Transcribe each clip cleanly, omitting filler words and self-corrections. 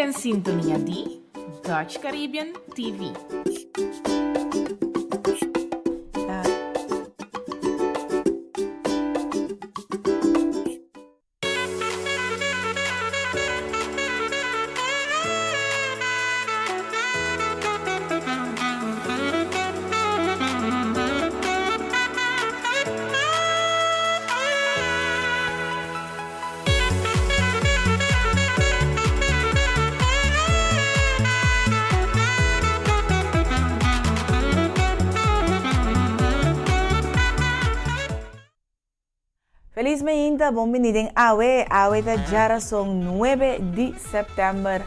den sintonia di Dutch Caribbean TV. Felis meinta, bon bini den awe. Awe ta djarason nuebe di sèptèmber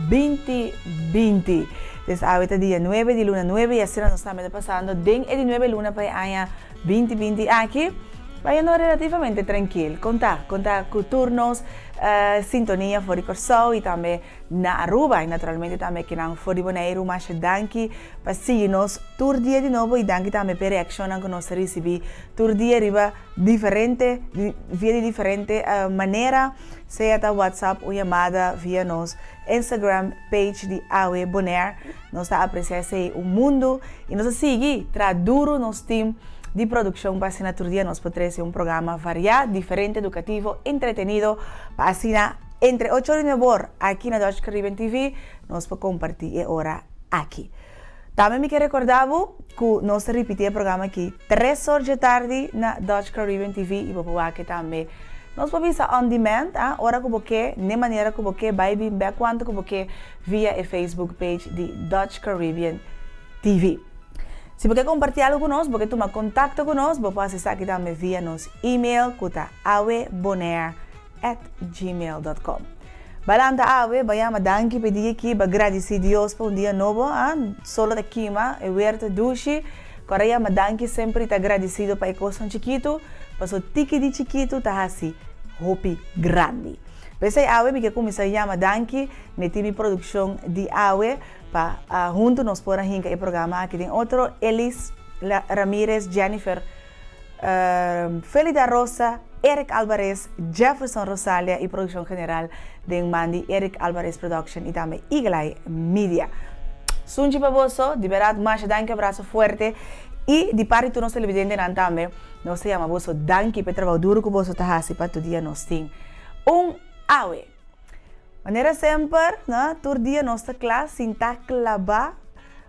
binti binti. Des awe ta dia nuebe di luna nuebe i asina nos tambe ta pasando den e di nuebe luna pa e aña binti binti aki. Bayendo relativamente trankil. Kon ta? Kon ta ku tur nos sintonia for di Kòrsou i tambe na Aruba i naturalmente tambe kinan for di Boneiru. Masha danki pa sigui nos tur dia di nobo i danki tambe p'e reakshonnan ku nos ta risibí tur dia riba diferente via di diferente manera, sea ta WhatsApp un yamada via nos Instagram page di Awe Bonaire. Nos ta aprecia esey un mundu y nos ta sigui traha duro nos team di produccion pa asina tur dia nos por trece un programa varia, diferente, educativo, entretenido pa asina entre ocho ora y nuebe or aki na Dutch Caribbean TV nos por comparti e ora aki. Tambe mi ke recorda bo cu nos ta ripiti e programa aki tres or dje tardi na Dutch Caribbean TV y bo por wak e tambe. Nos por bisa on demand, ah, ora cu bo ke, n'e manera cu bo ke, bay bin bek cuanto cu bo ke via e Facebook page di Dutch Caribbean TV. Si bo ke comparti algo cu nos, bo ke tuma contacto cu nos, bo por haci esaki tambe via nos email cu ta awebonair at gmail dot com. Balanta awe, ba yama danki p'e dia aki, ba gradici Dios pa un dia nobo, ah, solo ta kima, e weer ta dushi, kora yama danki semper y ta gradicido pa e cosnan chikitu, paso tiki di chikitu ta haci hopi grandi. P'esei awe mi ke cuminsa yama danki n'e team di produccion di awe pa hunto nos por a hinca e programa aki den otro, Elis Ramirez, Jennifer. Felida Rosa, Eric Alvarez, Jefferson Rosalia y produccion general den man di Eric Alvarez Production y tambe Eagle Eye Media. Sunchi pa boso, di berdad masha danki abrazo fuerte y di parti tur nos televidentenan tambe nos ta yama boso danki pa e trabao duro cu boso ta haci pa tur dia nos tin un awe. Manera semper, no, tur dia nos ta kla sinta klabá.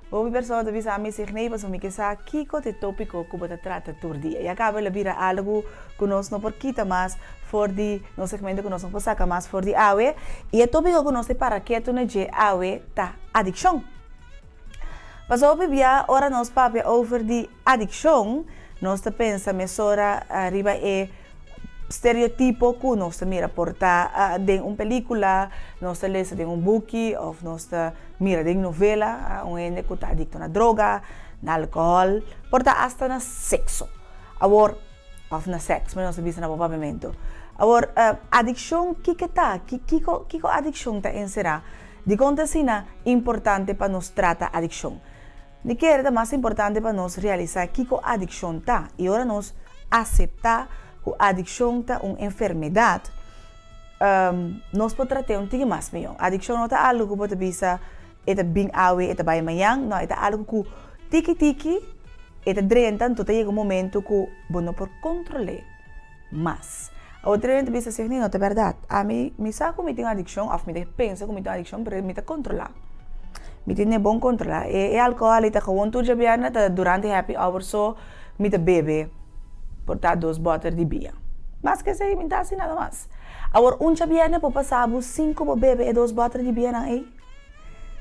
Hopi persona ta bisa mi, Signey, pasobra mi ke sa kiko ta e tópiko ku bo ta trata tur dia. Ya kaba el a bira algu ku nos no por kita mas for di nos segmento ku nos no por saka mas for di awe. I e tópiko ku nos ta para ketu na dje awe ta adikshon. Pasobra hopi bia ora nos papia over di adikshon, nos ta pensa mesora riba e stereotipo ku nos ta mira por ta den un pelikula, nos ta lesa den un buki òf nos ta mira den novela un hende ku ta adikto na droga, na alkohòl, por ta asta na sekso. Awor, òf na sèks, mi nos ta bisa na bo papiamentu. Awor, adikshon kiko ta? Kiko kiko adikshon ta enserá? Dikon ta asina importante pa nos trata adikshon? Mi kere ta mas importante pa nos realisá kiko adikshon ta i ora nos aseptá ku adikshon ta un enfermedat, nos por trat'é un tiki mas mihó. Adikshon no ta algu ku bo ta bisa e ta bin awe e ta bai mañan, no, e ta algu ku tiki tiki e ta drenta anto ta yega un momento ku bo no por kontrol'é mas. Otro hende ta bisa si no ta bèrdat, ami mi sa ku mi tin adikshon òf mi ta pensa ku mi tin adikshon pero mi ta kontrolá, mi tin e bon kontrolá. E e alkohòl ei ta gewoon tur djabièrnè ta durante happy hour so mi ta bebe por ta dos bòter di bia. Mas ke esei mi no ta hasi nada mas. Awor un djabièrnè por pasa bo sin ku bo bebe e dos bòter di bianan ei?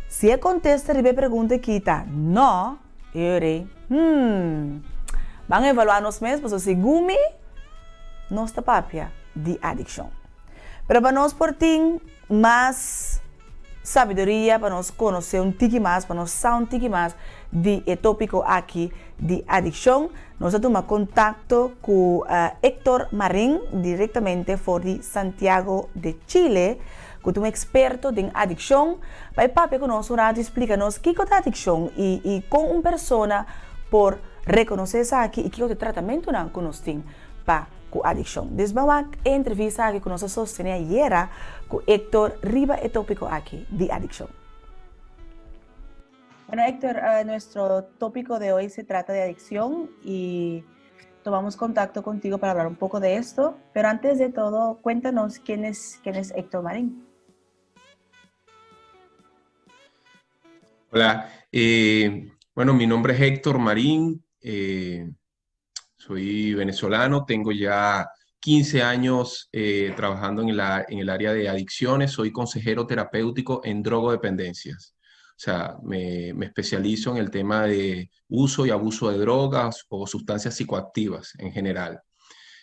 Si e kontesta riba e pregunta aki ta nò, E rei, Hmm. Ban evaluá nos mes pasobra segun mi nos ta papia di adikshon. Pero pa nos por tin mas sabiduria, pa nos konosé un tiki mas, pa nos sa un tiki mas di e tópiko aki di adikshon, nos a tuma kontakto ku Hector Marin direktamente for di Santiago de Chile. ku ta un eksperto den adikshon, pa e papia ku nos un ratu i splika nos kiko ta adikshon i i kon un persona por rekonosé esaki i kiko ta e tratamentunan ku nos tin pa. ku adikshon. Dus ban wak e entrevista aki ku nos a sostené ayera ku Hector riba e tópiko aki di adikshon. Bueno Hector, nuestro tópico de hoy se trata de adicción y tomamos contacto contigo para hablar un poco de esto, pero antes de todo, cuéntanos quién es Héctor Marín. Hola, bueno, mi nombre es Héctor Marín, soy venezolano, tengo ya 15 años trabajando en el área de adicciones, soy consejero terapéutico en drogodependencias. O sea, me especializo en el tema de uso y abuso de drogas o sustancias psicoactivas en general.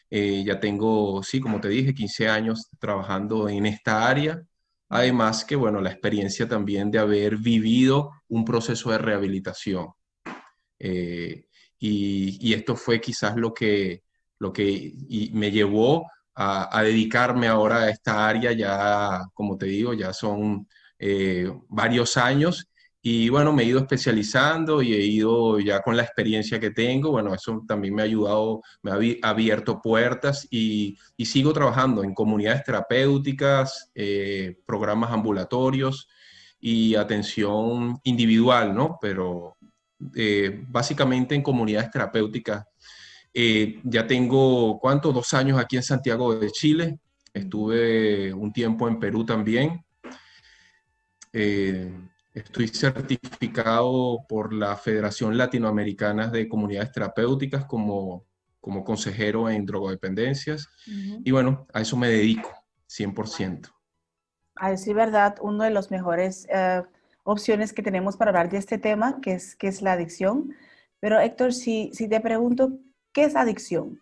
Ya tengo, sí, como te dije, 15 años trabajando en esta área. Además que, bueno, la experiencia también de haber vivido un proceso de rehabilitación. Y esto fue quizás lo que me llevó a dedicarme ahora a esta área, ya, como te digo, ya son varios años. Y bueno, me he ido especializando y he ido ya con la experiencia que tengo, bueno, eso también me ha ayudado, me ha abierto puertas y sigo trabajando en comunidades terapéuticas, programas ambulatorios y atención individual, ¿no? Pero básicamente en comunidades terapéuticas. Ya tengo, ¿cuánto? 2 años aquí en Santiago de Chile. Estuve un tiempo en Perú también. Estoy certificado por la Federación Latinoamericana de Comunidades Terapéuticas como consejero en drogodependencias. Y bueno, a eso me dedico, 100%. A decir verdad, uno de los mejores opciones que tenemos para hablar de este tema, que es la adicción. Pero Héctor, si te pregunto, ¿qué es adicción?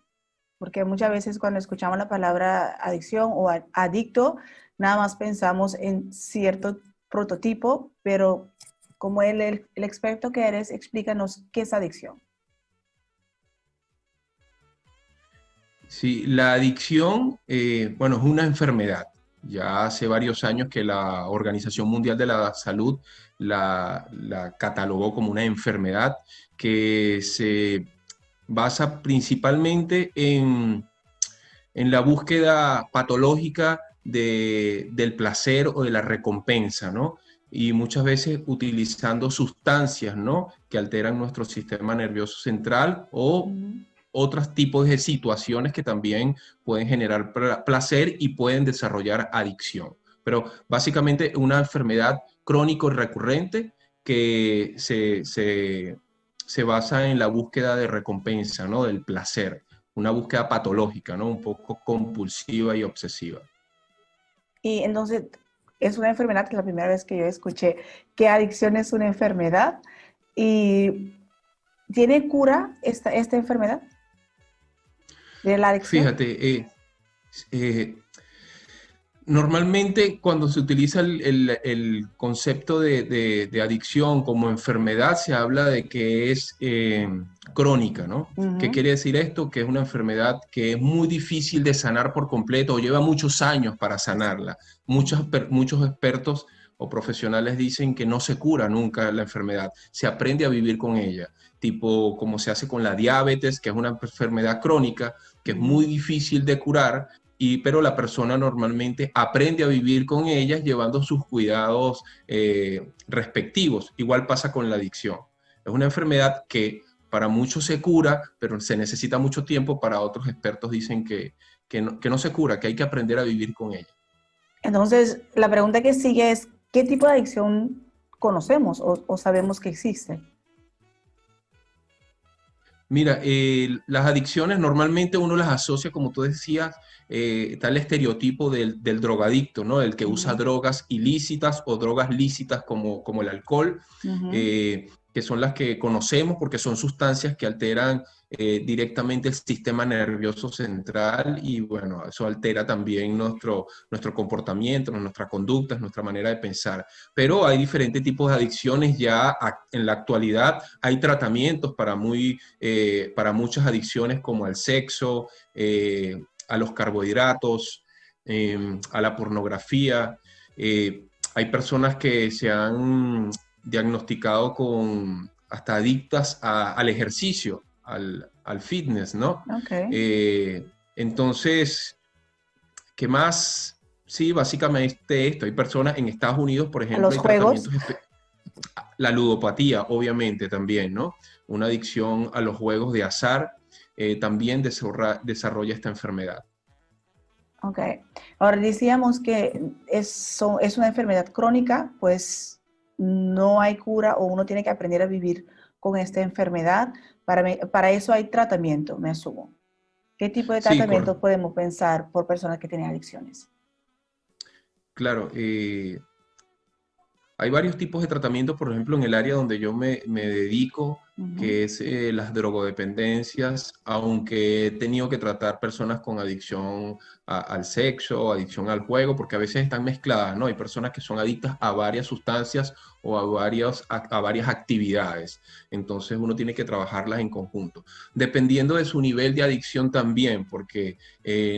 Porque muchas veces cuando escuchamos la palabra adicción o adicto, nada más pensamos en cierto prototipo, pero como el experto que eres, explícanos qué es adicción. Sí, la adicción, bueno, es una enfermedad. Ya hace varios años que la Organización Mundial de la Salud la catalogó como una enfermedad que se basa principalmente en la búsqueda patológica del placer o de la recompensa, ¿no? Y muchas veces utilizando sustancias, ¿no? Que alteran nuestro sistema nervioso central o otros tipos de situaciones que también pueden generar placer y pueden desarrollar adicción. Pero básicamente una enfermedad crónico recurrente que se basa en la búsqueda de recompensa, ¿no? Del placer, una búsqueda patológica, ¿no? Un poco compulsiva y obsesiva. Y entonces, es una enfermedad que es la primera vez que yo escuché que adicción es una enfermedad. ¿Y tiene cura esta enfermedad de la adicción? Fíjate, normalmente cuando se utiliza el concepto de adicción como enfermedad, se habla de que es crónica, ¿no? ¿Qué quiere decir esto? Que es una enfermedad que es muy difícil de sanar por completo o lleva muchos años para sanarla. Muchos expertos o profesionales dicen que no se cura nunca la enfermedad, se aprende a vivir con ella, tipo como se hace con la diabetes, que es una enfermedad crónica, que es muy difícil de curar, pero la persona normalmente aprende a vivir con ellas llevando sus cuidados respectivos. Igual pasa con la adicción. Es una enfermedad que para muchos se cura, pero se necesita mucho tiempo. Para otros expertos dicen que no se cura, que hay que aprender a vivir con ella. Entonces, la pregunta que sigue es, ¿qué tipo de adicción conocemos o sabemos que existe? Mira, las adicciones normalmente uno las asocia, como tú decías, está el estereotipo del drogadicto, ¿no? El que usa drogas ilícitas o drogas lícitas como el alcohol, que son las que conocemos porque son sustancias que alteran directamente el sistema nervioso central y, bueno, eso altera también nuestro comportamiento, nuestras conductas, nuestra manera de pensar. Pero hay diferentes tipos de adicciones ya en la actualidad, hay tratamientos para muchas adicciones como al sexo, a los carbohidratos, a la pornografía. Hay personas que se han diagnosticado con hasta adictas al ejercicio, al fitness, ¿no? Entonces, ¿qué más? Sí, básicamente esto. Hay personas en Estados Unidos, por ejemplo, ¿Los juegos? La ludopatía, obviamente, también, ¿no? Una adicción a los juegos de azar también desarrolla esta enfermedad. Ok. Ahora decíamos que es, es una enfermedad crónica, pues no hay cura o uno tiene que aprender a vivir con esta enfermedad. Para eso hay tratamiento, me asumo. ¿Qué tipo de tratamiento podemos pensar por personas que tienen adicciones? Claro, hay varios tipos de tratamientos, por ejemplo, en el área donde yo me dedico, que es las drogodependencias, aunque he tenido que tratar personas con adicción al sexo, adicción al juego, porque a veces están mezcladas, ¿no? Hay personas que son adictas a varias sustancias o a varias actividades. Entonces uno tiene que trabajarlas en conjunto. Dependiendo de su nivel de adicción también, porque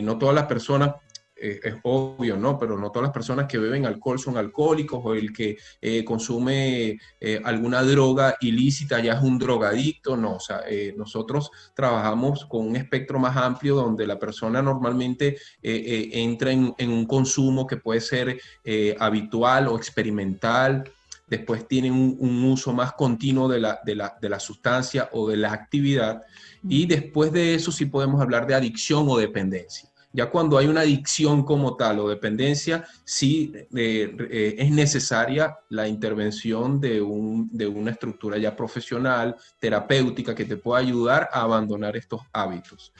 no todas las personas, es obvio, ¿no? Pero no todas las personas que beben alcohol son alcohólicos o el que consume alguna droga ilícita ya es un drogadicto, no. O sea, nosotros trabajamos con un espectro más amplio donde la persona normalmente entra en un consumo que puede ser habitual o experimental. Después tienen un uso más continuo de la sustancia o de la actividad. Y después de eso sí podemos hablar de adicción o dependencia. Ya cuando hay una adicción como tal o dependencia, sí es necesaria la intervención de una estructura ya profesional, terapéutica, que te pueda ayudar a abandonar estos hábitos.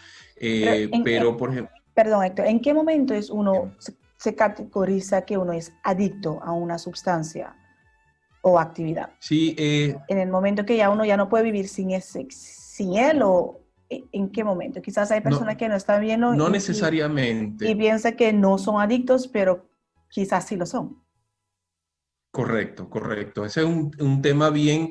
Pero, por ejemplo. Perdón, Héctor, ¿en qué momento es uno se categoriza que uno es adicto a una sustancia o actividad? Sí. ¿En el momento que ya uno ya no puede vivir sin él o en qué momento? Quizás hay personas que no están viendo. No necesariamente. Y piensa que no son adictos, pero quizás sí lo son. Correcto. Ese es un tema bien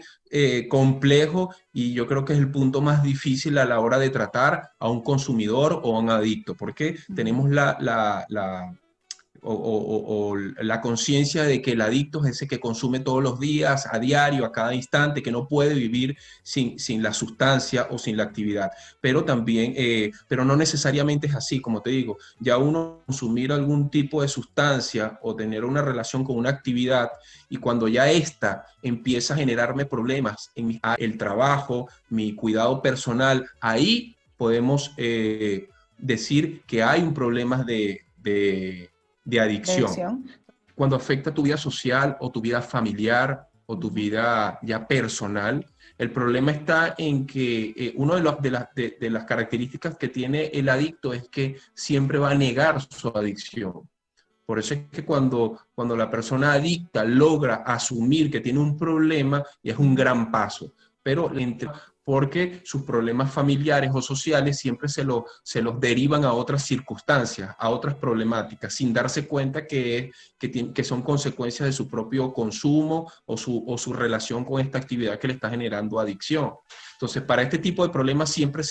complejo y yo creo que es el punto más difícil a la hora de tratar a un consumidor o a un adicto, porque tenemos la conciencia de que el adicto es ese que consume todos los días, a diario, a cada instante, que no puede vivir sin la sustancia o sin la actividad. Pero también, pero no necesariamente es así, como te digo, ya uno consumir algún tipo de sustancia o tener una relación con una actividad y cuando ya esta empieza a generarme problemas en el trabajo, mi cuidado personal, ahí podemos decir que hay un problema de adicción. Cuando afecta tu vida social o tu vida familiar o tu vida ya personal, el problema está en que uno de las características que tiene el adicto es que siempre va a negar su adicción. Por eso es que cuando la persona adicta logra asumir que tiene un problema, ya es un gran paso. Pero porque sus problemas familiares o sociales siempre se los derivan a otras circunstancias, a otras problemáticas, sin darse cuenta que son consecuencias de su propio consumo o su relación con esta actividad que le está generando adicción. Entonces, para este tipo de problemas siempre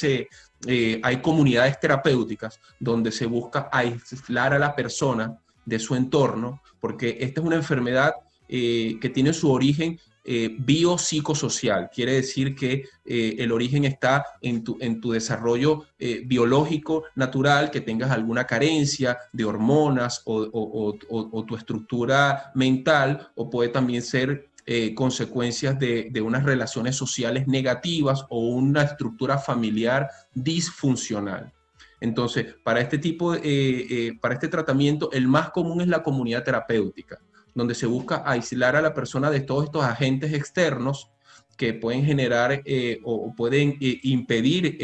hay comunidades terapéuticas donde se busca aislar a la persona de su entorno, porque esta es una enfermedad que tiene su origen biopsicosocial. Quiere decir que el origen está en tu desarrollo biológico natural, que tengas alguna carencia de hormonas o tu estructura mental, o puede también ser consecuencias de unas relaciones sociales negativas o una estructura familiar disfuncional. Entonces, para este tratamiento, el más común es la comunidad terapéutica, donde se busca aislar a la persona de todos estos agentes externos que pueden generar o pueden impedir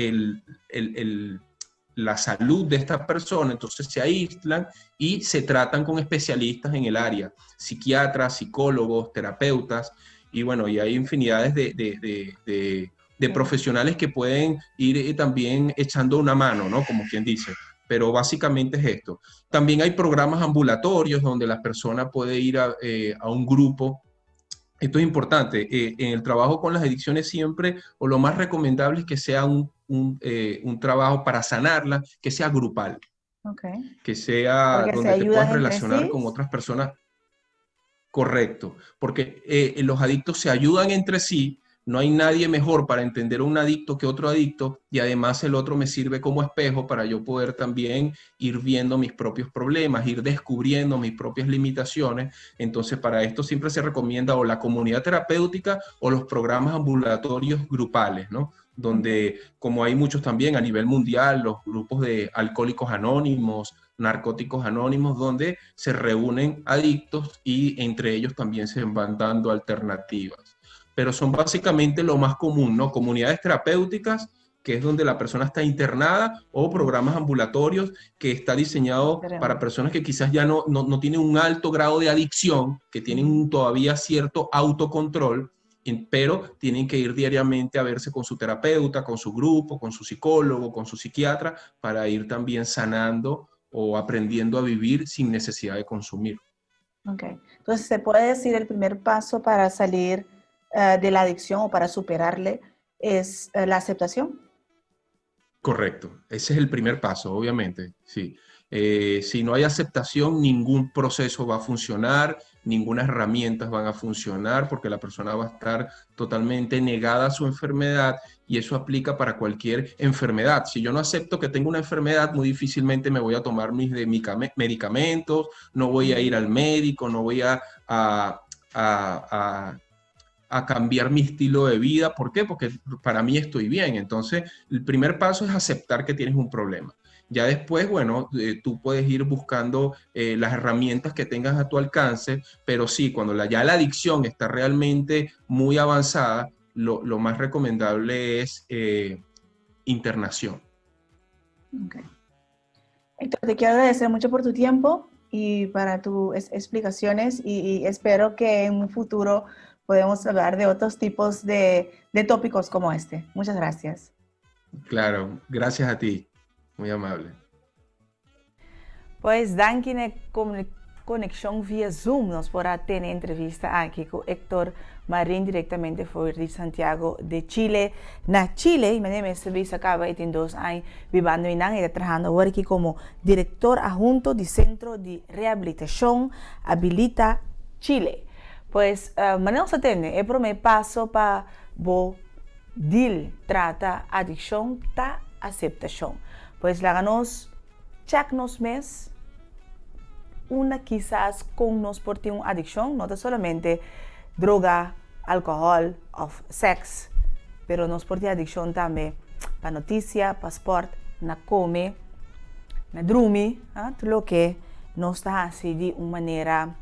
la salud de esta persona. Entonces se aíslan y se tratan con especialistas en el área, psiquiatras, psicólogos, terapeutas, y bueno, y hay infinidades de profesionales que pueden ir también echando una mano, ¿no? Como quien dice. Pero básicamente es esto. También hay programas ambulatorios donde la persona puede ir a un grupo. Esto es importante. En el trabajo con las adicciones siempre, o lo más recomendable es que sea un trabajo para sanarla, que sea grupal. Que sea Porque se donde te ayudan puedas entre relacionar sí. con otras personas. Correcto, porque los adictos se ayudan entre sí. No hay nadie mejor para entender a un adicto que otro adicto y además el otro me sirve como espejo para yo poder también ir viendo mis propios problemas, ir descubriendo mis propias limitaciones. Entonces para esto siempre se recomienda o la comunidad terapéutica o los programas ambulatorios grupales, ¿no? Donde, como hay muchos también a nivel mundial, los grupos de alcohólicos anónimos, narcóticos anónimos, donde se reúnen adictos y entre ellos también se van dando alternativas. Pero son básicamente lo más común, ¿no? Comunidades terapéuticas, que es donde la persona está internada, o programas ambulatorios que está diseñado para personas que quizás ya no, no, tienen un alto grado de adicción, que tienen todavía cierto autocontrol, pero tienen que ir diariamente a verse con su terapeuta, con su grupo, con su psicólogo, con su psiquiatra, para ir también sanando o aprendiendo a vivir sin necesidad de consumir. Ok, entonces se puede decir el primer paso para salir de la adicción o para superarle es la aceptación. Correcto, ese es el primer paso, obviamente, sí. Si no hay aceptación, ningún proceso va a funcionar, ninguna herramientas van a funcionar porque la persona va a estar totalmente negada a su enfermedad y eso aplica para cualquier enfermedad. Si yo no acepto que tengo una enfermedad, muy difícilmente me voy a tomar mis medicamentos, no voy a ir al médico, no voy a cambiar mi estilo de vida. ¿Por qué? Porque para mí estoy bien. Entonces, el primer paso es aceptar que tienes un problema. Ya después, bueno, tú puedes ir buscando las herramientas que tengas a tu alcance, pero sí, cuando ya la adicción está realmente muy avanzada, lo más recomendable es internación. Okay. Héctor, te quiero agradecer mucho por tu tiempo y para tus explicaciones y espero que en un futuro podamos hablar de otros tipos de tópicos como este. Muchas gracias. Claro, gracias a ti. Muy amable. Pues danki na konekshon via Zoom, nos por a tene entrevista aki ku Héctor Marín direktamente for di Santiago de Chile. Na Chile, i manera mi a kaba, e tin 2 aña bibando einan i trahando awor aki komo direktor adhunto di Sentro di Rehabilitashon Habilita Chile. Pues, manera nos a tende, e promé paso pa bo deal, trata adikshon, ta aseptashon. Pues laga nos check nos mes, unda kisas ku nos por tin un adikshon, no solamente droga, alkohòl òf seks, pero nos por tin adikshon tambe pa notisia, pa sport, na kome, na drumi, ah, tur loke nos ta hasi di un manera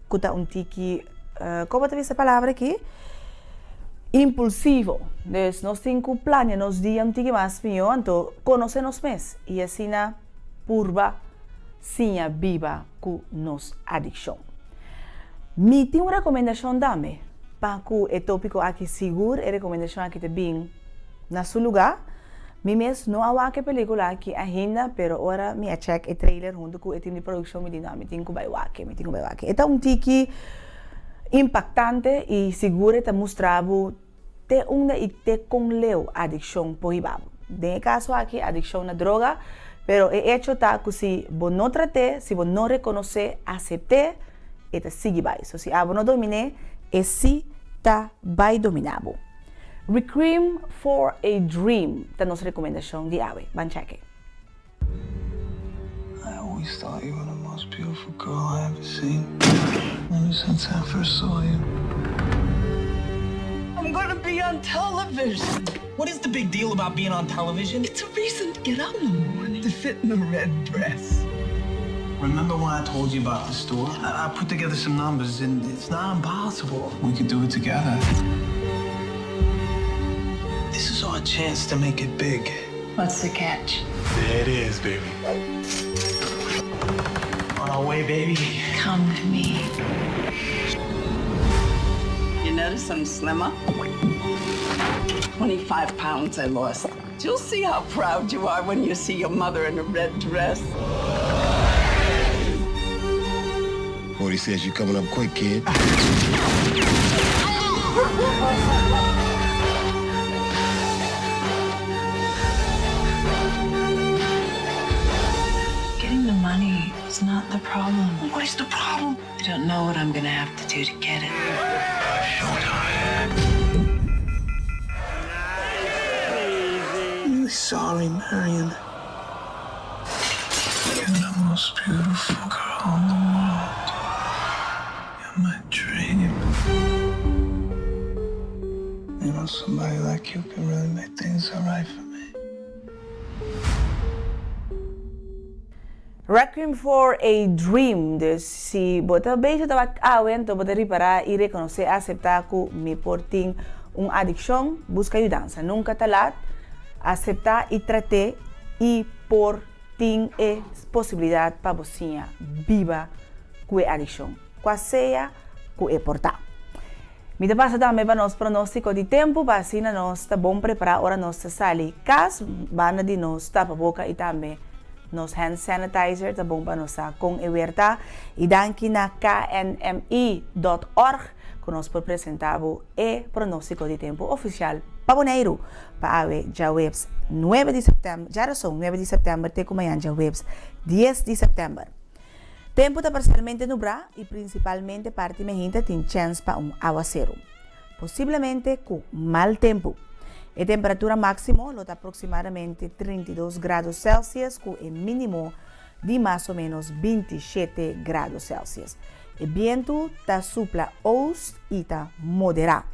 ku ta un tiki, kon ta e palabra aki? Impulsivo. Dus nos tin ku plania nos dia un tiki mas mihó, anto konosé nos mes i asina purba siña biba ku nos adikshon. Mi tin un rekomendashon tambe pa ku e tópiko aki. Sigur e rekomendashon aki ta bin na su lugá. Mi mes no a wak e pelíkula aki ainda, pero ora mi a check e trailer huntu ku e team di produkshon, mi di, "No, mi tin ku bai wak e, mi tin ku bai wak e." Ta un tiki impaktante i sigur ta mustra te unda i te kon leu adikshon por hiba bo. Den kaso aki, adikshon na droga, pero e hecho ta ku si bo no trat'é, si bo no rekonosé, asept'é, e ta sigui bai. So si abo no domin'é, e si ta bai dominá bo. Requiem for a Dream, ta nos rekomendashon di awe. Ban check. I always thought you were the most beautiful girl I ever seen. Ever since I first saw you. I'm gonna be on television. What is the big deal about being on television? It's a reason to get up in the morning, to fit in the red dress. Remember when I told you about the store? I put together some numbers and it's not impossible. We could do it together. This is our chance to make it big. What's the catch? There it is, baby. On our way, baby. Come to me. You notice I'm slimmer? 25 pounds I lost. You'll see how proud you are when you see your mother in a red dress. 40 says you coming up quick, kid. Getting the money is not the problem. What is the problem? I don't know what I'm gonna have to do to get it. Showtime. sorry, Marion. You're the most beautiful girl in the world. You're my dream. You know, somebody like you can really make things all right for me. Requiem for a Dream, dus si bo ta bezig ta wak awe anto bo ta ripará i rekonosé, aseptá ku mi por tin un adikshon, buska yudansa. Nunka ta lat, aseptá i trat'é i por tin e posibilidat pa bo siña biba ku e adikshon, kua sea ku e por ta. Mi ta pasa tambe pa nos pronóstiko di tempu pa asina nos ta bon prepará ora nos ta sali kas. Banda di nos tapaboka i tambe nos hand sanitizer ta bon pa nos sa kon e wer ta. I danki na KNMI dòt òrg ku nos por presentá bo e pronóstiko di tempu ofisial pa Boneiru pa awe djaweps nuebe di sèptèmber, djarason nuebe di sèptèmber te ku mañan djaweps dies di sèptèmber. Tempu ta parsialmente nubrá i prinsipalmente parti mehinta tin chèns pa un awaseru, posiblemente ku mal tempu. E temperatura máksimo lo ta aproksimadamente 32 grado Celsius ku e mínimo di mas o ménos 27 grado Celsius. E bientu ta supla oost i ta moderá.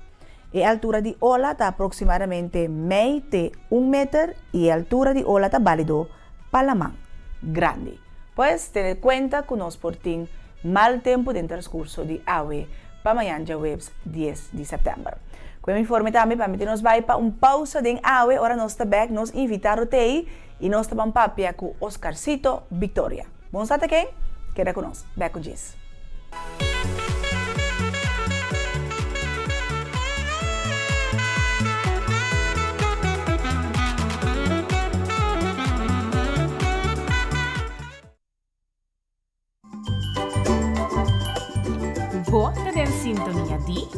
E altura di ola ta aproksimadamente mei te un meter i e altura di ola ta bálido pa laman grandi. Pues tene kuenta ku nos por tin mal tempu den transkurso di awe pa mañan djaweps dies di sèptèmber. Ku e informe tambe pa miti nos bai pa un pausa den awe ora nos ta bèk nos invitado t'ei i nos ta ban papia ku Oscarcito Victoria. Bon sa ta ken? Keda ku nos. Bèk ku djis. Bo ta den sintonia di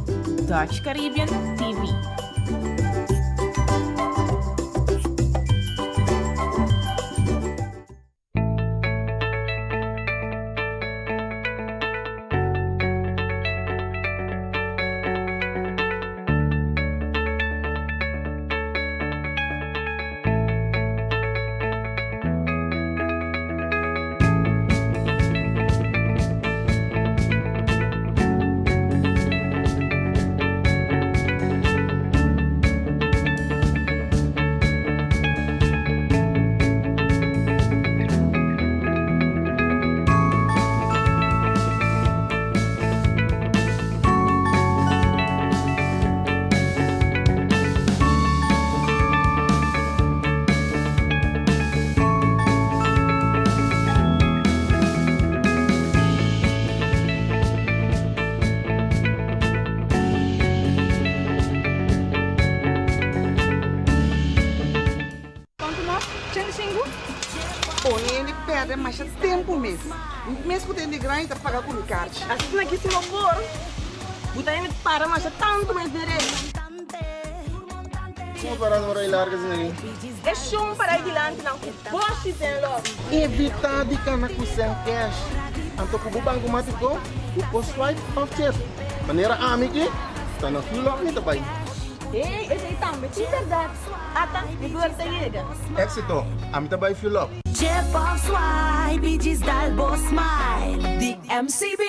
Dutch Caribbean TV. Kontu nos? Chende sinku? Pone hende perde masha tempu mes. Mes ku ta hende grandi ta paga ku mi karchi. Asina ki si no por, bo ta hende para masha tantu mes den rei. Como para no rei larga asina ei? E shon para ei dilanti nan ku boshi den los. Evitá di kana ku sèn kèsh. Anto ku bo bankomatiko, bo por swipe òf chip. Manera ami ki ta na fuel up mi ta bai. Hey, esei tambe tin bèrdat. Ata, mi broer ta yega. Éxito! Ami ta bai fuel up. Chip of swipe i djis dal bo smile di MCB.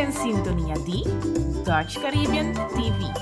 den sintonia di Dutch Caribbean TV.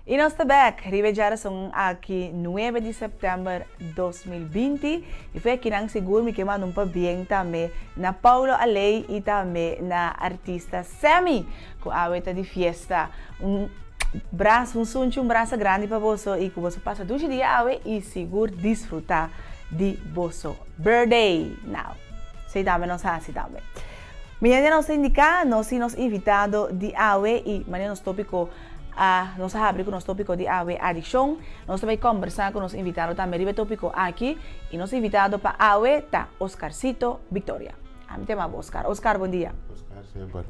Y nos ta bek riba e djarason aki nuebe di september 2020 y foi akinan sigur mi ke manda un pabien tambe na Paulo Aley y tambe na artista Sammy ku awe ta di fiesta. Un brasa, un sunchi, un brasa grandi pa boso y ku boso pasa dushi dia awe y sigur disfruta di boso birthday. Now, esei tambe nos hasi tambe. Mi hende nos ta indica nos tin nos invitado di awe y manera nos topico a nos a habri cu nos topico di awe adiccion. Nos ta bay combersa cu nos invitado tambe riba e topico aki y nos invitado pa awe ta Oscarcito Victoria. Ami ta yama bo Oscar. Oscar bon dia. Oscar semper.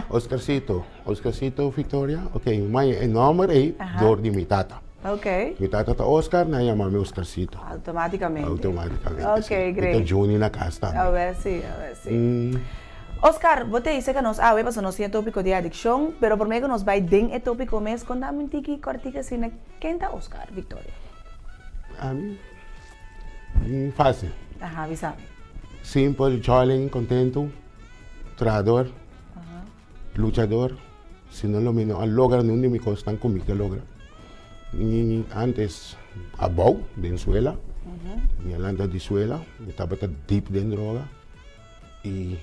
Oscarcito, Oscarcito Victoria, ok, mi e nomber ey door di mi tata. Ok. Mi tata ta Oscar, nan yama mi Oscarcito. Automaticamente. Automaticamente, Ok, si. great. Mi ta Juni na cas tambe. A ver si, a ver si. Oscar, bo ta hise cu nos awe pasobra nos tin e topico di adiccion, pero prome cu nos bay den e topico mes, conta mi un tiki cortico asina, ken ta Oscar Victoria? Ami, facil. Aha, bisa mi. Simpel, jolly, contento, trahador. Luchador, si no lo mi no a logra niun di mi kosnan ku mi ke logra. Mi antes abou den suela, mi a lanta di suela, mi tabata dip den droga i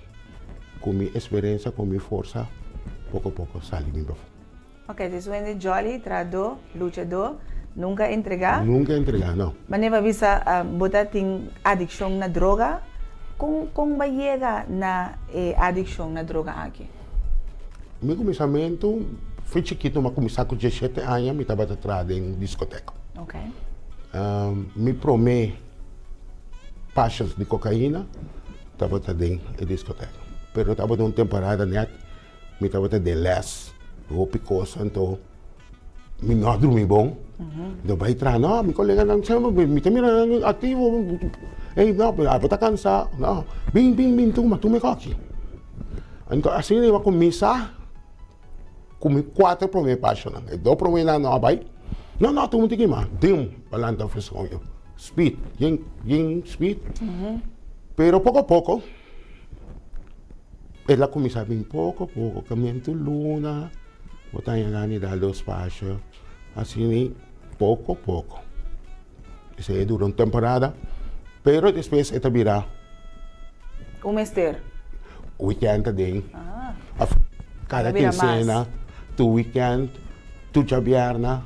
ku mi esperensia, ku mi forsa poko poko sali mi bafo. Ok, dus un hende jolly, trahadó, luchadó, nunka entregá. Nunka entregá, no. Manera bo a bisa bo ta tin adikshon na droga, kon kon bo a yega na e adikshon na droga aki? Mi kuminsamentu foi chikitu, mi a kuminsá ku diesshete aña mi tabata traha den diskoteka. Ok. Mi promé pashas di kokaina tabata den e diskoteka, pero tabata un temporada nèt Mi tabata den les, hopi kos, anto mi no a drumi bon. Mi bai traha, no, mi koleganan semper mi ta mira nan aktivo, ey no, pero abo ta kansa, no, bin bin bin tuma, tuma e koki. Anto asina mi a kuminsá ku mi kuater promé pashonan, e dos proménan no a bai, no no tuma un tiki mas, dim, pa lanta freskonyo, speed, yen yen speed, pero poko poko. El a kuminsá bin poko poko, kamiento luna, bo ta haña gana di dal dos pasha, asina poko poko. Esei a dura un temporada, pero despues e ta bira. Un mester. Weekend ta den, òf kada kinsena, tur weekend, tur djabièrnè.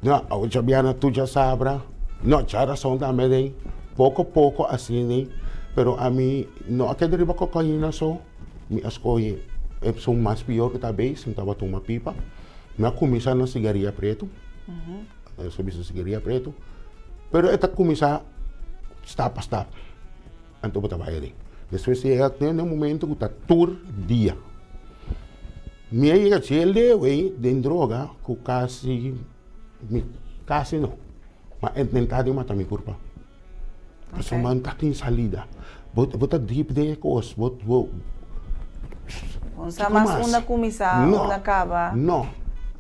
No, awe djabièrnè tur djasabra. No, djarason tambe den. Poko poko asina, pero ami no a keda riba kokaina so. Mi a skohe esun mas pior ku ta beis, mi tabata tuma pipa. Mi a kuminsá na sigaria pretu, nos ta bisa sigaria pretu, pero e ta kuminsá stap pa stap, anto bo ta bai aden. Despues yega te na un momento ku ta tur dia. Mi a yega djel dewey den droga ku kasi mi kasi no ma intentá di mata mi kurpa. Pasobra mi ta tin salida. Bo bo ta dip den e kos bo bo Bo sa mas unda kuminsá unda kaba. No.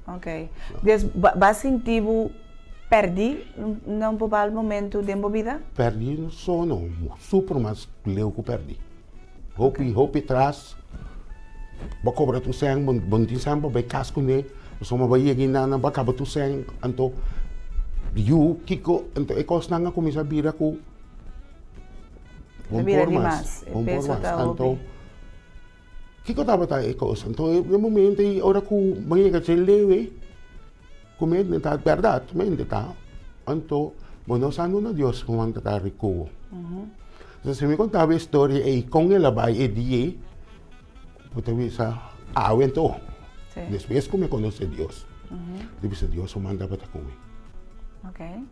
Ok. Des bo a sinti bo pèrdí na un bepaaldo momento den bo bida? Pèrdí so no, super mas leu ku pèrdí. Hopi hopi tras bo kobra tur sèn bo no tin sèn pa bai kas kuné pasobra bo a yega einan nan bo a kaba tur sèn anto yu kiko anto e kosnan a kuminsá bira ku bo no por mas bo no por mas anto kiko tabata e kos anto e momento ei ora ku bo a yega dje leu ei ku mi a ta bèrdat mi a ta anto bo no sa nuna Dios ku nan ta rikubo. Entonces si mi contaba e historia ey con el a bay e dia ey, bo ta bisa awe anto. Sí. Despues cu mi a conoce Dios, mi bisa Dios su man tabata cu mi. Okay.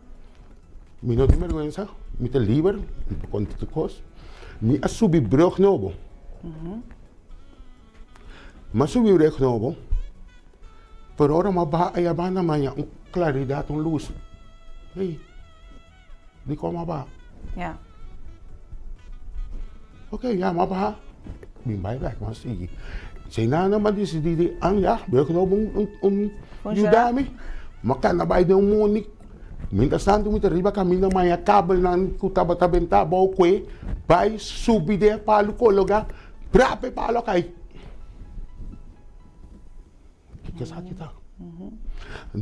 Mi no tin berguensa, mi ta liber, mi por conta tur cos. Mi a subi brug nobo. Mi a subi brug nobo, pero ora mi a baha ayabanda mi a haña un claridad, un luz. Ey. Dikon m'a baha? Ja. Ok, ya m'a baha. Mi bai bek, m'a sigui. Si nan a disidí di an ya, bo no un un yuda mi. M'a kana bai den un mondi. Mientras tanto mi ta riba kaminda m'a haña kabelnan ku tabata bentá abou kue bai subi den e palu kologa, prap e palu a kai. Kiko esaki ta?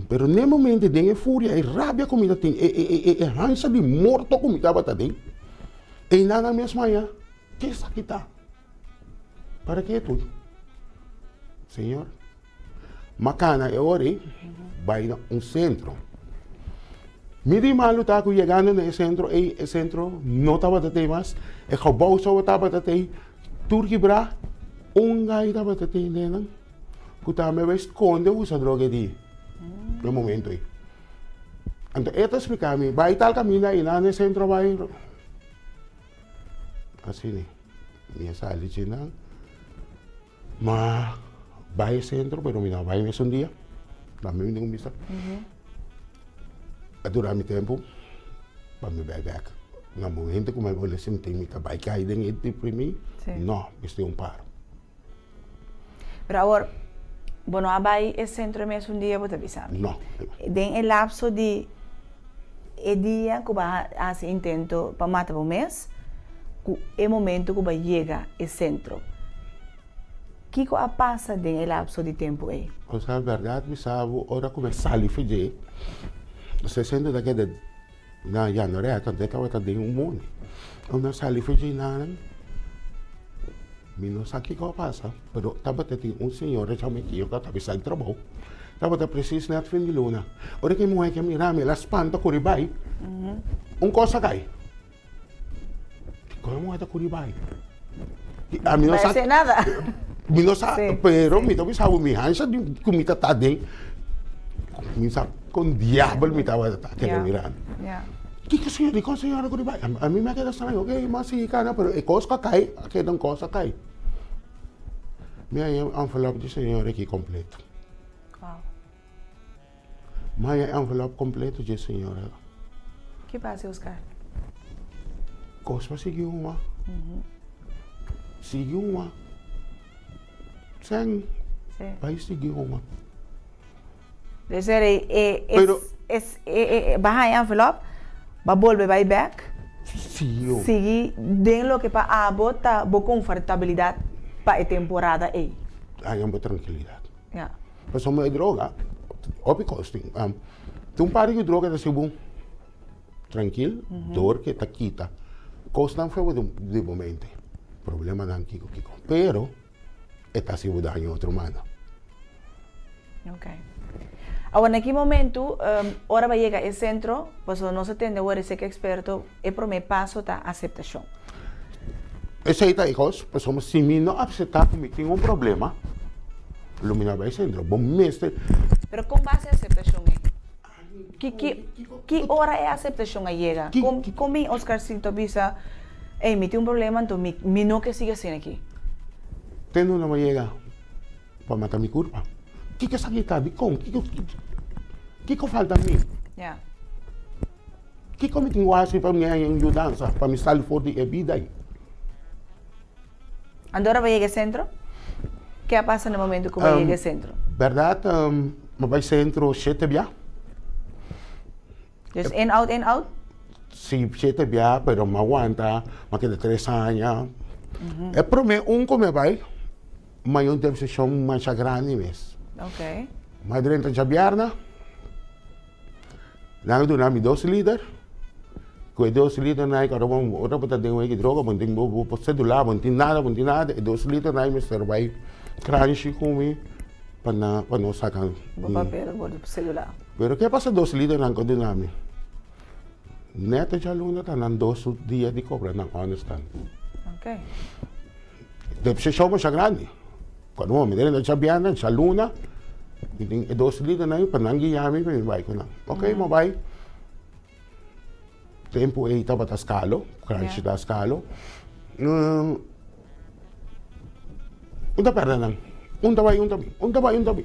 Pero n'e momento den e furia, e rabia ku mi ta tin, e e e e hansa di morto ku mi tabata den, einan nan mes maña, ke esaki ta? Para ke tur? Señor, m'a kana e ora ei bai na un sentro. Mi di malu ta ku yegando na e sentro ei, e sentro no tabata tei mas, e gebou so tabata tei, tur kibrá, un gai tabata tei den nan. Ku tambe bai skonde usa droga e di e momento ei. Anto e ta splika mi, bai tal kaminda ei nan e sentro bai. Asina mi a sali dje nan, ma bai e sentro pero mi no a bai mesun dia, tambe mi tin ku bisa. A dura mi tempu pa mi bai bek. Na momento ku mi a wole sinti mi ta bai kai den e deprimi, no, mester un paro. Pero awor, bo no a bai e sentro mes un dia bo ta bisa mi. No. Den e lapso di e dia ku bo a hasi intento pa mata bo mes, ku e momento ku bo a yega e sentro, kiko a pasa den e lapso di tempu ei? Osea, bèrdat mi sa bo, ora ku mi a sali for dje, e sentro ta keda Na Januarèt anto e tabata den un mondi. Ora mi a sali for dje nan, mi no sa kiko a pasa, pero tabata tin un señora chamakiyo ku a tabata sali trabou. Tabata presis nèt fin di luna. Ora ku e muhé ke mira mi, el a spanta kuri bai, un kos a kai. Dikon e muhé ta kuri bai? Ami no sa. nada. Mi no sa, pero mi ta bisa bo mi hansha di ku mi ta ta den, mi sa kon diabel mi tabata ta keda mira mi. Kiko señor, dikon señora kuri bai? Ami mi a keda straño, ok, mi a sigui kana, pero e kos ku a kai, a keda un kos a kai. Mi a haña envelop di señora aki kompleto. Mi haña e envelop kompleto dje señora. Ki pasa Oscar? Kos pa sigui huma. Sigui huma. Sèn bai sigui huma. Debe ser e e bo haña e envelop, bo a bolbe bai bèk. Sigui den loke pa abo ta bo konfortabilidat pa e temporada ei. Haña bo trankilidat. Pasobra e droga, hopi kos tin. Tin un par di droga ta hasi bo trankil, dor ke ta kita kosnan for di bo mente, problemanan kiko kiko. Pero e ta hasi bo daño otro manda. Ok. Awor na ki momento ora bo a yega e sentro, pasobra nos a tende awor esei ke eksperto, e prome paso ta aseptashon. Esei ta e kos, pasobra si mi no aseptá ku mi tin un problema, lo mi no a bai sentro. Bo mester. Pero kon base aseptashon ei? Ki ki ki ora e aseptashon a yega? Kon kon bin Oscarcito a bisa, Ey, mi tin un problema, anto mi mi no ke sigui asina aki? Te no a yega pa mata mi kurpa. Kiko esaki ta? Dikon? Kiko kiko falta mi? Ya. Kiko mi tin ku hasi pa mi haña un yudansa pa mi sali for di e bida ei? Anto ora bo yega e sentro? Ke a pasa na e momento ku bo yega e sentro? Bèrdat, mi bai sentro shete bia. Dus in out, in out? Si, shete bia, pero mi a wanta, mi a keda tres aña. E promé un ku mi a bai, mi a haña un decepcion masha grandi mes. Mi a drenta djabièrnè. Nan a duna mi dos liter, ku e dos liternan ei ora bo ora bo ta den wega di droga bo no tin bo bo sedula, bo no tin nada, bo no tin nada, e dos liternan ei mester bai kranshi ku mi pa nan pa nos saka Bo papel, bo sedula. Pero ke pasa dos liternan ku a duna mi? Nèt djaluna ta nan dos dia di kobra nan ònderstan. Ok. Decepcion masha grandi. Cuando bo mira na djabièrnè, djaluna, mi tin e dos lidernan ei pa nan guia mi pa mi bai ku nan. Ok, mi bai. Tempu ei tabata Skalo, Kranshi ta Skalo. Un ta pèrdè nan. Un ta bai, un ta bin, un ta bai, un ta bin.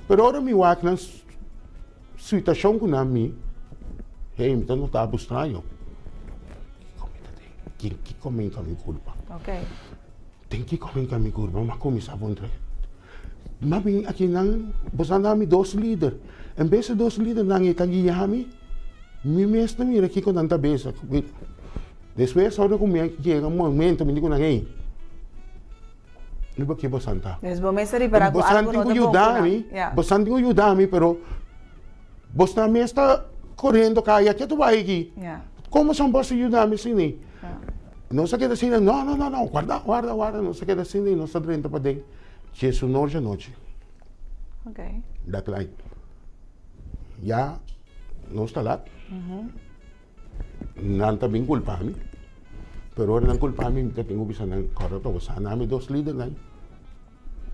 Pero ora mi wak nan situashon ku nan mi, hey, mi ta nota bo straño. Ken kiko mi hinka mi kurpa? Den kiko mi hinka mi kurpa? Mi a kuminsá puntra. Mi a bin akinan, boso a dá mi dos lider. En bes e dos lidernan ei ta guia mi, mi mes ta mira kiko nan ta bisa. Despues ora ku mi a yega un momento mi di ku nan, ey, riba ke boso ta? Pues bo mes a ripará ku algu no ta bon ku nan. Boso tin ku yuda mi, pero boso mes ta koriendo kaya, ke ta bai aki? Komo san boso yuda mi asina? Nos a keda asina, no, no, no, no, warda, warda, warda, nos a keda asina i nos a drenta paden diesunor djanochi. Dat lait. Ya nos ta lat. Nan ta bin kulpa mi, pero ora nan kulpa mi, mi ta tin ku bisa nan, kòrda pa bo sa nan mi dos lidernan.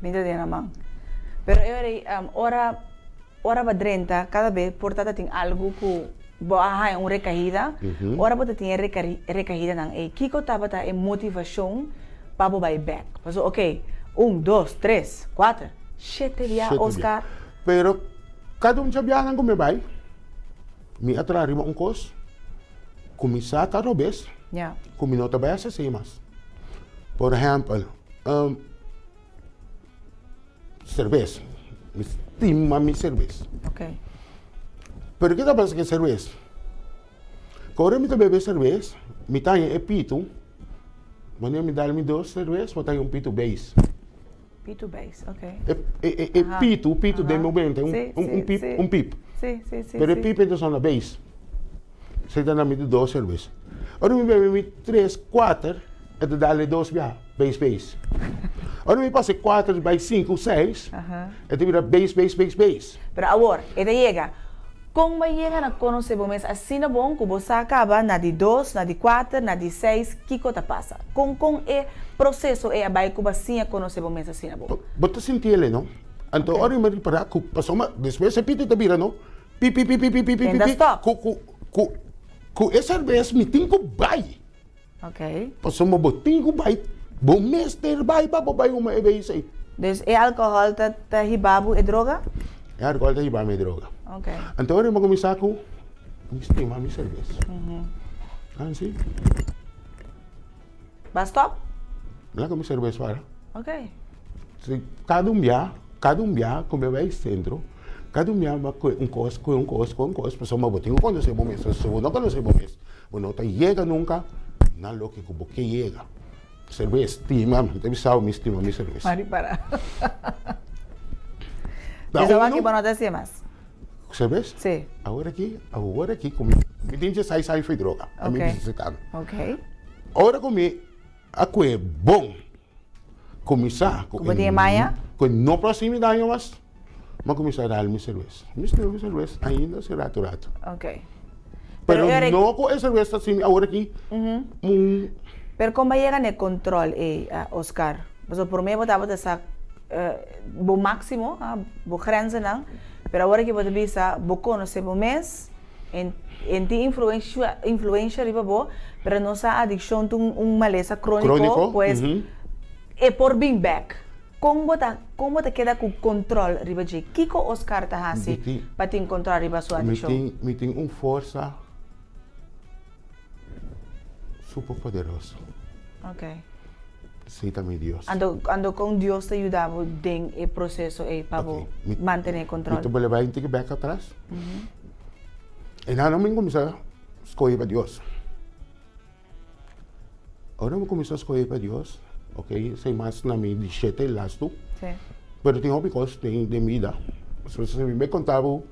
Mi ta den nan man. Pero e ora ei, ora, ora bo a drenta, kada be por ta ta tin algu ku bo a haña un rekahida, ora bo ta tin e rekahidanan ei, kiko tabata e motivashon pa bo bai bèk? Pasobra, oke, un, dos, tres, kuater, shete bia, Oscar. Pero kada un dje bianan ku mi bai. Mi a traha riba un kos ku mi sa ta robes, ku mi no ta bai hasi asei mas. Por ehèmpel, serbes. Mi stima mi serbes. Pero ke ta pasa ku e serbes? Ku ora mi ta bebe serbes, mi ta haña e pitu, wanneer mi dal mi dos serbes, mi ta haña un pitu beis. Pitu beis, ok. E, e, e, e pitu, pitu den momento, un, un, un pip, un pip. Sí, sí, sí. Pero e pip entonces na beis. Se ta na mi di dos cerveza. Ora mi bebe mi tres, kuater, e ta dale dos bia, beis, beis. Ora mi pasa e kuater bai sinku, seis, e ta bira beis, beis, beis, beis. Pero awor, e ta yega. Kon bo a yega na konosé bo mes asina bon ku bo sa kaba na di dos, na di kuater, na di seis kiko ta pasa? Kon kon e proseso ei a bai ku bo a siña konosé bo mes asina bon? Bo ta sinti el'e no? Anto ora mi ripará ku pasobra despues e piti ta bira no pi pi pi pi pi pi pi Enda stop. ku ku ku ku e serbes mi tin ku bai. Ok. Pasobra bo tin ku bai bo mester bai pa bo bai huma e beis ei. Dus e alkohòl ta ta hiba bo e droga? E alkohòl ta hiba mi e droga. Ok. Anto ora mi a kuminsá ku mi stima mi serbes. Ansi. Bo a stòp? Mi laga mi serbes para. Ok. Si kada un bia, kada un bia ku mi a bai sentro, kada un bia mi a kohe un kos, kohe un kos, kohe un kos, pasobra bo tin ku konosé bo mes. Si bo no konosé bo mes, bo no ta yega nunka na loke ku bo ke yega. Serbes, stima, mi ta bisa bo mi stima mi serbes. Mari para. Bisa bo aki bo no ta hasié mas. Serbes? Si. Awor aki, awor aki ku mi, mi tin djesais aña fo'i droga, ami Ok. bisa sitando. Ok. Ora ku mi a kohe bon. Kuminsá ku Ku bo tin e maña? Ku no por hasi mi daño mas, mi a kuminsá dal mi serbes. Mi stima mi serbes ainda si ratu ratu. Ok. Pero no ku e serbes ta hasi mi awor aki un. Pero kon bo a yega na e kontrol ei, Oscar? Pasobra promé bo tabata sa bo máksimo, bo grenzennan, pero awor aki bo ta bisa bo konosé bo mes. En en tin influensha influensha riba bo, pero no sa adikshon ta un un malesa króniko, Króniko, pues e por bin bèk. Kon bo ta kon bo ta keda ku kontròl riba dje? Kiko Oscar ta hasi Mi tin pa tin kontròl riba su mi adikshon? tin mi tin un forsa super poderoso. Ok. Sí ta mi Dios. Anto anto kon Dios ta yuda bo den e proseso ei pa bo Ok, mi mantené mi kontròl? ta bolbe bai un tiki bèk atras. E nan mi kuminsá skohe pa Dios. Ora mi kuminsá skohe pa Dios, ok, esei mas na mi di shete lastu. Sí. Pero tin hopi kos den den bida. Si mi bai konta bo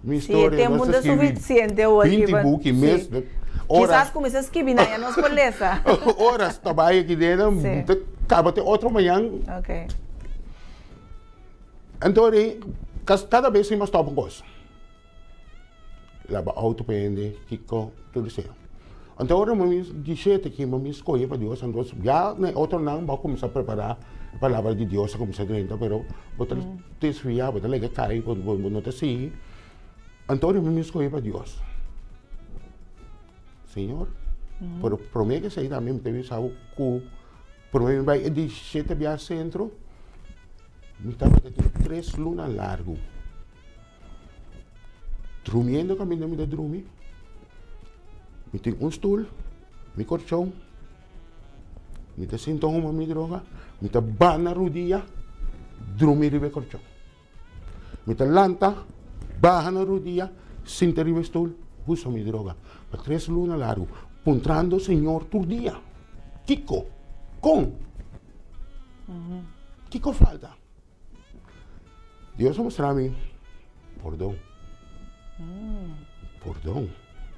mi Sí, e historia, tempu nos no ta ta skibi sufisiente awor aki binti pa buki mes. sí. Ora Kisas kuminsá skibi nan ya nos por lesa. Oras ta bai aki den, Sí. ta kaba te otro mañan. Ok. Anto di kada bes mi a stòp un kos. Laba outo pa hende, kiko, tur esei. Anto ora mi di shete ki mi skohe pa Dios, anto ya na e otronan bo a kuminsá prepará e palabra di Dios a kuminsá drenta, pero bo ta desviá, bo ta laga kai, bo no ta sigui. Anto ora mi skohe pa Dios, Señor, pero promé ke esei tambe mi ta bisa bo ku promé mi bai e di shete bia sentro, Mi tabata tin tres luna largu drumiendo kaminda mi ta drumi. Mi tin un stul, mi korchon. Mi ta sinta huma mi droga, mi ta baha na rudia, drumi riba e korchon. Mi ta lanta, baha na rudia, sinta riba e stoel, usa mi droga. Pa tres luna largu, puntrando Señor tur dia, Kiko? Kon? Kiko falta? Dios a mustra mi pordon. Pordon,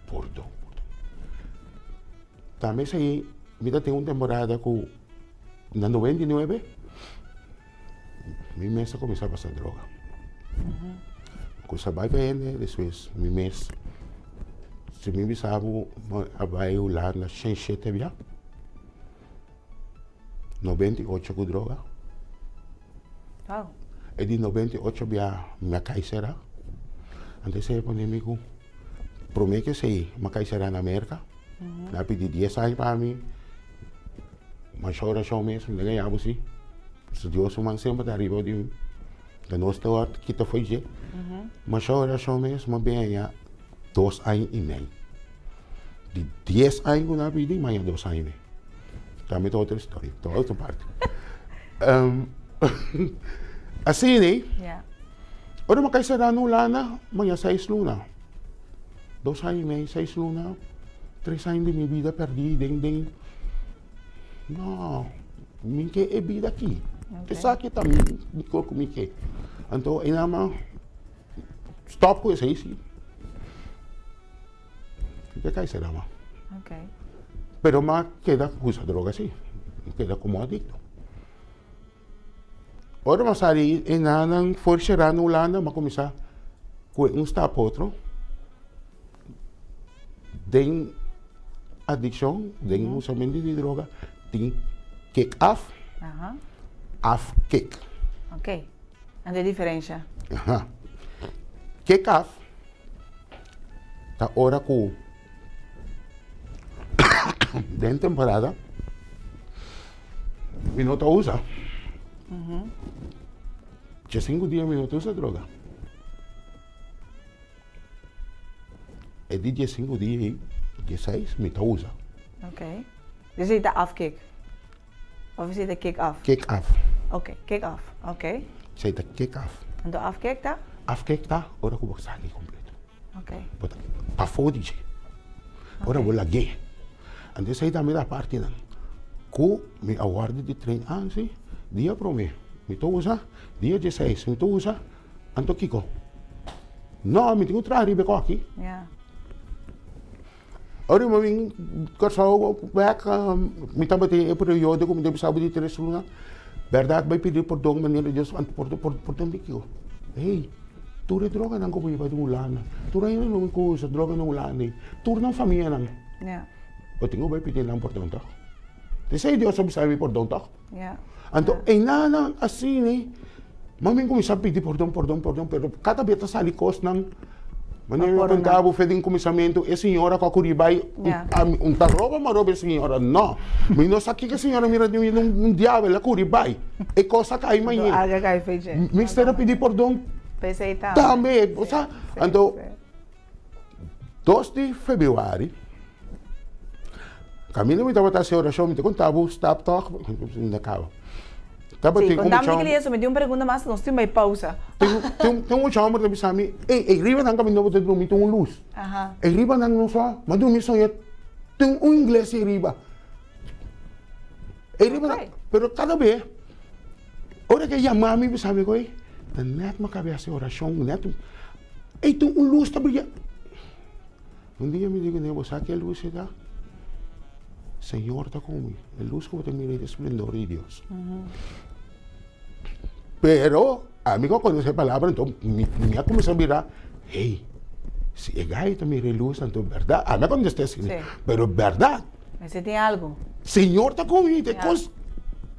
pordon, pordon. Tambe esei mi ta tin un temporada ku na 99 mi mes a kuminsá pasa droga. Kusa bai pa hende despues mi mes si mi bisa bo a bai Hulanda 67 bia. 98 ku droga. Wow. E di 98 bia mi a kai sera. Anto esei a pone mi ku prome ku esei mi a kai sera na Merka. Mi a pidi dies aña pa mi. Masha orashon mes mi ta gaña bo si. Pasobra Dios su man semper ta ariba di mi. Ta nos ta wòrdu kita fo'i dje. Masha orashon mes mi a bin haña dos aña i mei. Di dies aña ku nan a pidi, mi haña dos aña i mei. Tambe ta otro historia, ta otro parti. Asina ei, ora mi a kai sera na Hulanda, mi haña seis luna. Dos aña i mei, seis luna, tres aña di mi bida pèrdí den den, no, mi ke e bida aki. Esaki ta mi kos ku mi ke. Anto e nan a stòp ku esei si. Mi ta kai sera ma. Pero mi a keda usa droga si. Mi keda komo adikto. Ora mi a sali e nannan for sera na Hulanda mi a kuminsá kue un stap otro den adikshon, den usamentu di droga tin kick af, af kick. Oké. Anto e diferensha? Aha. Kick af ta ora ku den temporada mi no ta usa. Djesinku dia mi no ta usa droga. E di djesinku dia ei, djeseis mi ta usa. Ok. Esei ta afkick? Of esei ta kick off? Kick off. Ok, kick off. Ok. Esei ta kick off. Anto afkick ta? Afkick ta ora ku bo sali kompleto. Ok. Bo ta pafó di dje. Ora bo lag'é. Anto esei tambe ta partinan ku mi a wòrdu di train ansi dia promé mi ta usa, dia dieseis mi ta usa, anto kiko? No, mi tin ku traha riba e kòki. Ya. Ora mi bin Kòrsou bèk mi tabatin e periodo ku mi ta bisa bo di tres luna bèrdat bai pidi pordon manera Dios pordon di kiko? Hey tur e droganan ku bo hiba di Hulanda tur hende nan ku usa droga na Hulanda ei tur nan famianan bo tin ku bai pidi nan pordon tòg esei Dios a bisa mi pordon tòg anto enanan asina Mami kuminsá pidi pordon, pordon, pordon, pero kada bes ta sali kosnan. Manera mi a konta bo fe den kuminsamentu, e señora ku a kuri bai, un ta roba mi a roba e señora? No, mi no sa kiko e señora mira den mi, un diabel a kuri bai. E kos a kai mañe. Mester a pidi pordon tambe. Osea, anto dos di febrüari, kaminda mi tabata hasi orashon, mi ta konta bo stap tòg, mi ta kaba. Sí, contame di kili eso, mi tin un pregunta mas, nos tin bai pausa. Tin un mucha homber ta bisa mi, ey, ey riba nan kaminda bo ta drumi tin un lus. Ey riba nan no sa, mi a drumi soña tin un ingles ey riba. Ey riba nan, pero kada be, ora ke yama mi bisa mi koe, ta nèt mi a kaba hasi orashon, nèt, ey tin un lus ta bria. Un dia mi di kuné, bo sa ke lus e ta? Señor ta ku mi. E lus ku bo ta mira ei ta e splendor di Dios. Pero ami ku a konosé e palabra anto mi mi a kuminsá bira, hey, si e gai ta mira e lus anto bèrdat, ami a kontest'é asina, Sí. pero bèrdat. Mester tin algu. Señor ta ku mi, ta e kos.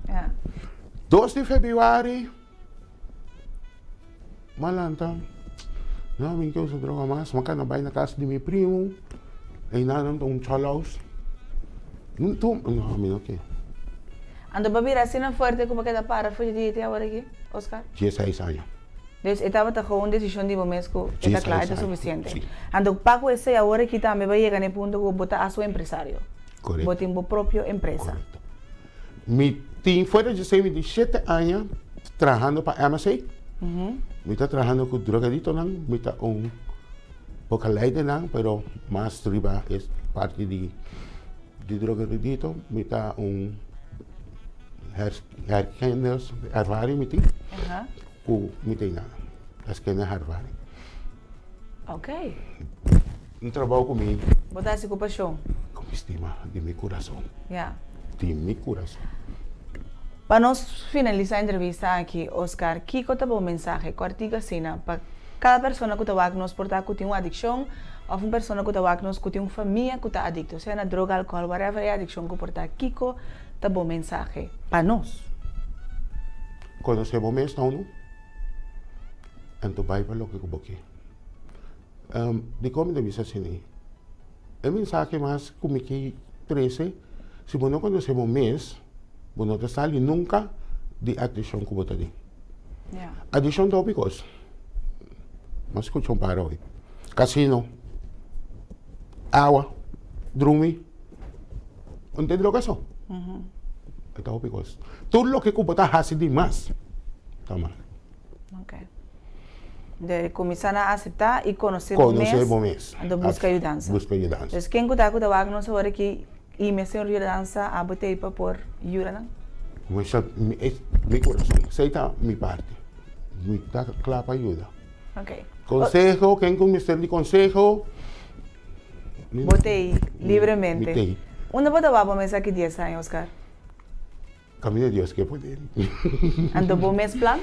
Ya. Dos di febrüari. M'a lanta, no mi ke usa droga mas, m'a kana bai na kas di mi primu, einan nan ta un chòlòs, no mi no ke. Anto bo a bira asina fuerte ku bo keda para for di dia te awor aki, Oscar? Dieseis aña. Dus e tabata gewoon un desishon di bo mes ku e ta kla, e ta sufisiente. Anto pa ku esei awor aki tambe bo a yega na e punto ku bo ta hasta un empresario. Korekto. Bo tin bo propio empresa. Korekto. Mi tin fuera di esei mi tin shete aña trahando pa MSA. Mi ta trahando ku drogaditonan, mi ta un bokaleidernan, pero mas riba e parti di di drogadito. Mi ta un herkenners ervaring mi tin ku mi tin na herkennerservaring. Ok. Un trabou ku mi. Bo ta hasi ku pashon. Ku mi stima di mi kurason. Ya. Di mi kurason. Pa nos finalisá e entrevista aki, Oscar, kiko ta bo mensahe kòrtiku asina pa kada persona ku ta wak nos por ta ku tin un adikshon òf un persona ku ta wak nos ku tin un famia ku ta adikto, sea na droga, alkohòl, whatever e adikshon ku por ta, kiko ta bo mensahe pa nos? Konosé bo mes ta unu, anto bai pa loke ku bo ke. Dikon mi ta bisa asina? E mensahe mas ku mi ke trese, si bo no konosé bo mes, bo no ta sali nunka di adikshon ku bo ta den. Adikshon ta hopi kos. Mi a skucha un par awe. Kasino, awa, drumi, un te droga so. E ta hopi kos. Tur loke ku bo ta hasi di mas ta mal. Ok. De kuminsá na aseptá i konosé bo mes. Konosé bo mes. Anto buska yudansa. Buska yudansa. Dus ken ku ta ku ta wak nos awor aki i mester un yudansa abo t'ei pa por yuda nan? Mi kurason, esei ta mi parti. Mi ta kla pa yuda. Ok. Konseho, ken ku mester di konseho. Bo t'ei libremente. Mi t'ei. Unda bo ta wak bo mes aki dies aña, Oscar? Kaminda Dios ke pone. Anto bo mes plan?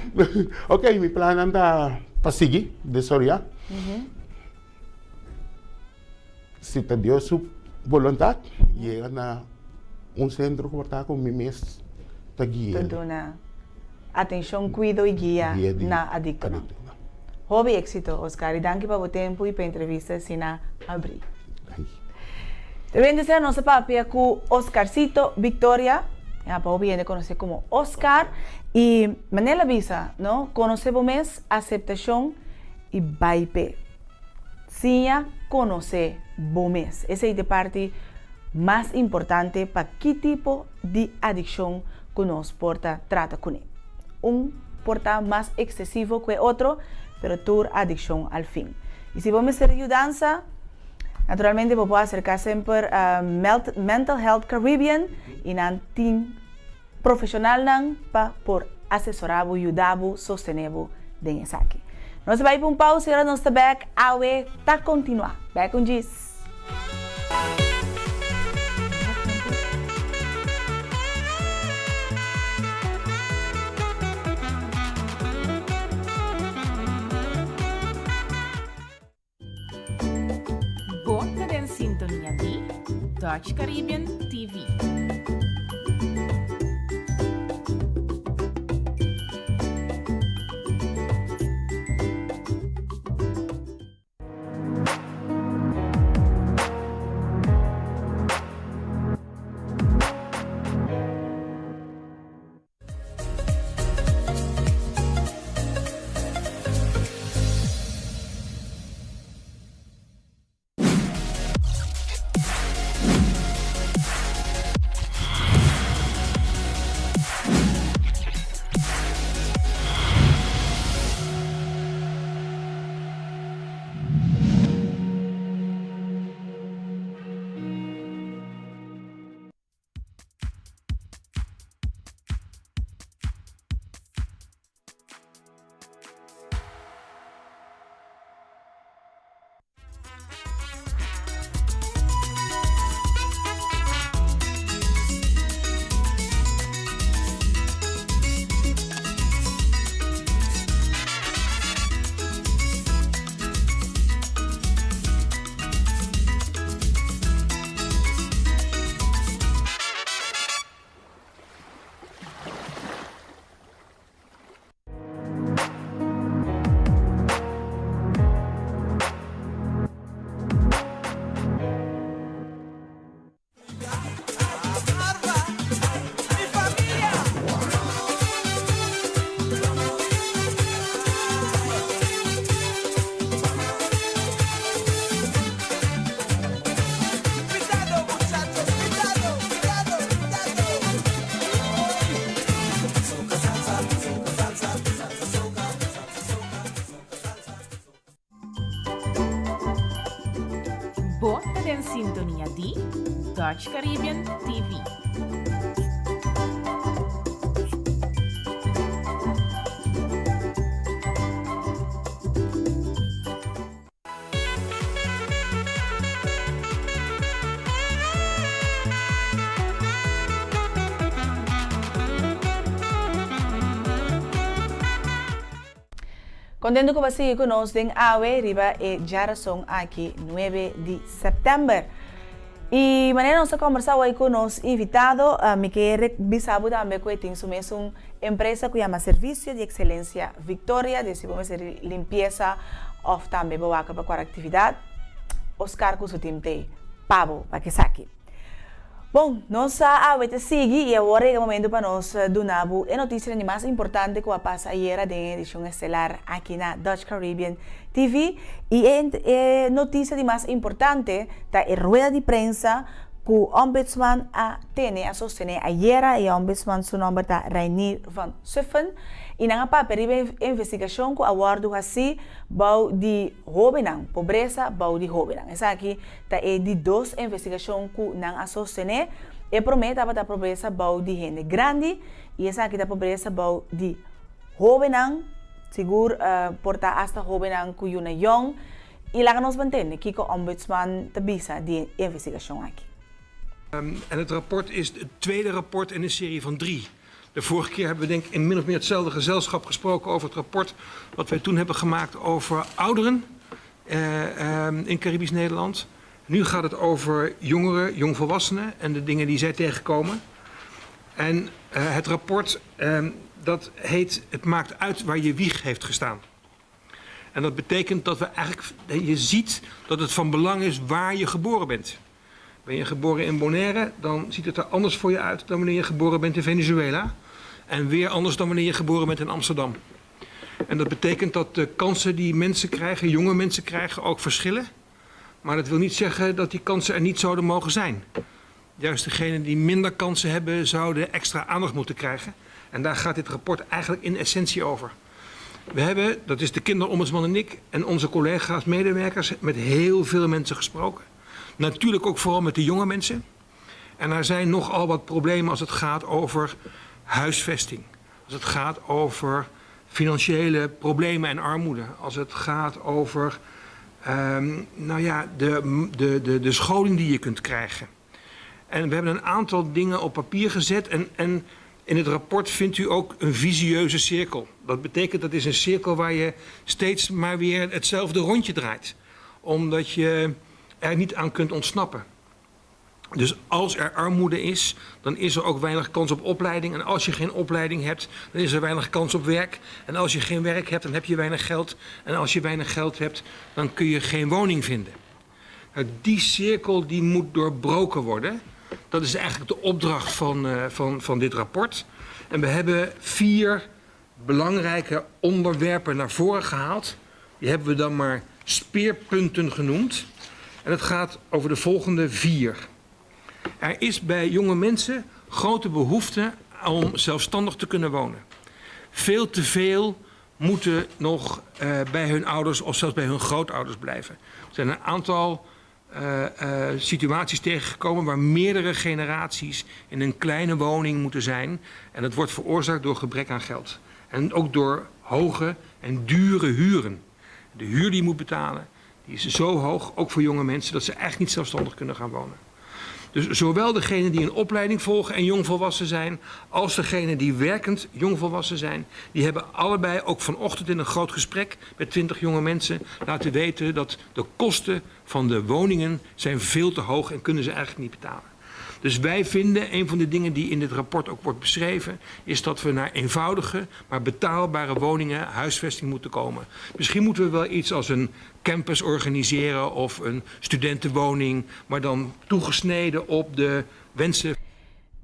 Ok, mi plannan ta pa sigui desaroyá. Si ta Dios su boluntat, yega na un sentro ku por ta ku mi mes ta guia. Ta duna atenshon, kuido i guia na adiktonan. Hopi éksito, Oscar, i danki pa bo tempu i pa e entrevista asina abrí. Ta bien desea nos a papia ku Oscarcito Victoria, ya pa hopi hende konosé komo Oscar, i manera el a bisa, no, konosé bo mes, aseptashon i bai p'e. Siña konosé bo mes, esei ta e parti mas importante pa ki tipo di adikshon ku nos por ta trata kuné. Un por ta mas eksesivo ku e otro, pero tur adikshon al fin. I si bo mester di yudansa, naturalmente bo por aserká semper Mental Health Caribbean i nan tin profeshonalnan pa por asesorá bo, yuda bo, sostené bo den esaki. Nos ta bai pa un pausa i ora nos ta bèk, awe ta kontinuá. Bèk un djis. Bo ta den sintonia di Dutch Caribbean TV. Dutch Caribbean TV. Contento cu bo a sigui cu nos den awe riba e djarason aki nuebe di september. Y manera nos a combersa awor cu nos invitado, mi ke bisa bo tambe cu e tin su mesun empresa cu yama Servicio di Excelencia Victoria, di si bo mester limpieza of tambe bo wak pa cual actividad, Oscar cu su team t'ey pa bo pa esaki. Bon, nos a awe ta sigui y awor a yega momento pa nos duna bo e noticianan di mas importante cu a pasa ayera den e edicion estelar aki na Dutch Caribbean TV. Y e noticia di mas importante ta e rueda di prensa cu Ombudsman a tene, a sostene ayera. E Ombudsman su nomber ta Reinier van Suffen y nan a papia riba e investigacion cu a wordo haci bou di hobennan, pobresa bou di hobennan. Esaki Ta e di dos investigashon ku nan a sostené. E promé tabata pobresa bou di hende grandi i esaki ta pobresa bou di hóbennan, sigur por ta asta hóbennan ku yuna yòn. I laga nos ban tende kiko Ombudsman ta bisa di e investigashon aki. En het rapport is het tweede rapport in een serie van drie. De vorige keer hebben we denk ik in min of meer hetzelfde gezelschap gesproken over het rapport wat wij toen hebben gemaakt over ouderen in Caribisch Nederland. Nu gaat het over jongeren, jongvolwassenen en de dingen die zij tegenkomen. En het rapport dat heet Het maakt uit waar je wieg heeft gestaan. En dat betekent dat we eigenlijk, je ziet dat het van belang is waar je geboren bent. Ben je geboren in Bonaire, dan ziet het er anders voor je uit dan wanneer je geboren bent in Venezuela. En weer anders dan wanneer je geboren bent in Amsterdam. En dat betekent dat de kansen die mensen krijgen, jonge mensen krijgen, ook verschillen. Maar dat wil niet zeggen dat die kansen er niet zouden mogen zijn. Juist degenen die minder kansen hebben, zouden extra aandacht moeten krijgen. En daar gaat dit rapport eigenlijk in essentie over. We hebben, dat is de kinderombudsman en ik, en onze collega's, medewerkers, met heel veel mensen gesproken. Natuurlijk ook vooral met de jonge mensen. En er zijn nogal wat problemen als het gaat over huisvesting. Als het gaat over financiële problemen en armoede. Als het gaat over nou ja, de, de, de, de scholing die je kunt krijgen. En we hebben een aantal dingen op papier gezet. En, en in het rapport vindt u ook een visieuze cirkel. Dat betekent dat is een cirkel waar je steeds maar weer hetzelfde rondje draait. Omdat je er niet aan kunt ontsnappen. Dus als er armoede is, dan is er ook weinig kans op opleiding. En als je geen opleiding hebt, dan is er weinig kans op werk. En als je geen werk hebt, dan heb je weinig geld. En als je weinig geld hebt, dan kun je geen woning vinden. Nou, die cirkel die moet doorbroken worden. Dat is eigenlijk de opdracht van, uh, van, van dit rapport. En we hebben vier belangrijke onderwerpen naar voren gehaald. Die hebben we dan maar speerpunten genoemd. En het gaat over de volgende vier. Er is bij jonge mensen grote behoefte om zelfstandig te kunnen wonen. Veel te veel moeten nog uh, bij hun ouders of zelfs bij hun grootouders blijven. Er zijn een aantal uh, uh, situaties tegengekomen waar meerdere generaties in een kleine woning moeten zijn. En dat wordt veroorzaakt door gebrek aan geld. En ook door hoge en dure huren. De huur die je moet betalen, die is zo hoog, ook voor jonge mensen, dat ze echt niet zelfstandig kunnen gaan wonen. Dus zowel degenen die een opleiding volgen en jongvolwassen zijn, als degenen die werkend jongvolwassen zijn, die hebben allebei ook vanochtend in een groot gesprek met 20 jonge mensen laten weten dat de kosten van de woningen zijn veel te hoog en kunnen ze eigenlijk niet betalen. Dus wij vinden, een van de dingen die in dit rapport ook wordt beschreven, is dat we naar eenvoudige, maar betaalbare woningen, huisvesting moeten komen. Misschien moeten we wel iets als een campus organiseren of een studentenwoning, maar dan toegesneden op de wensen.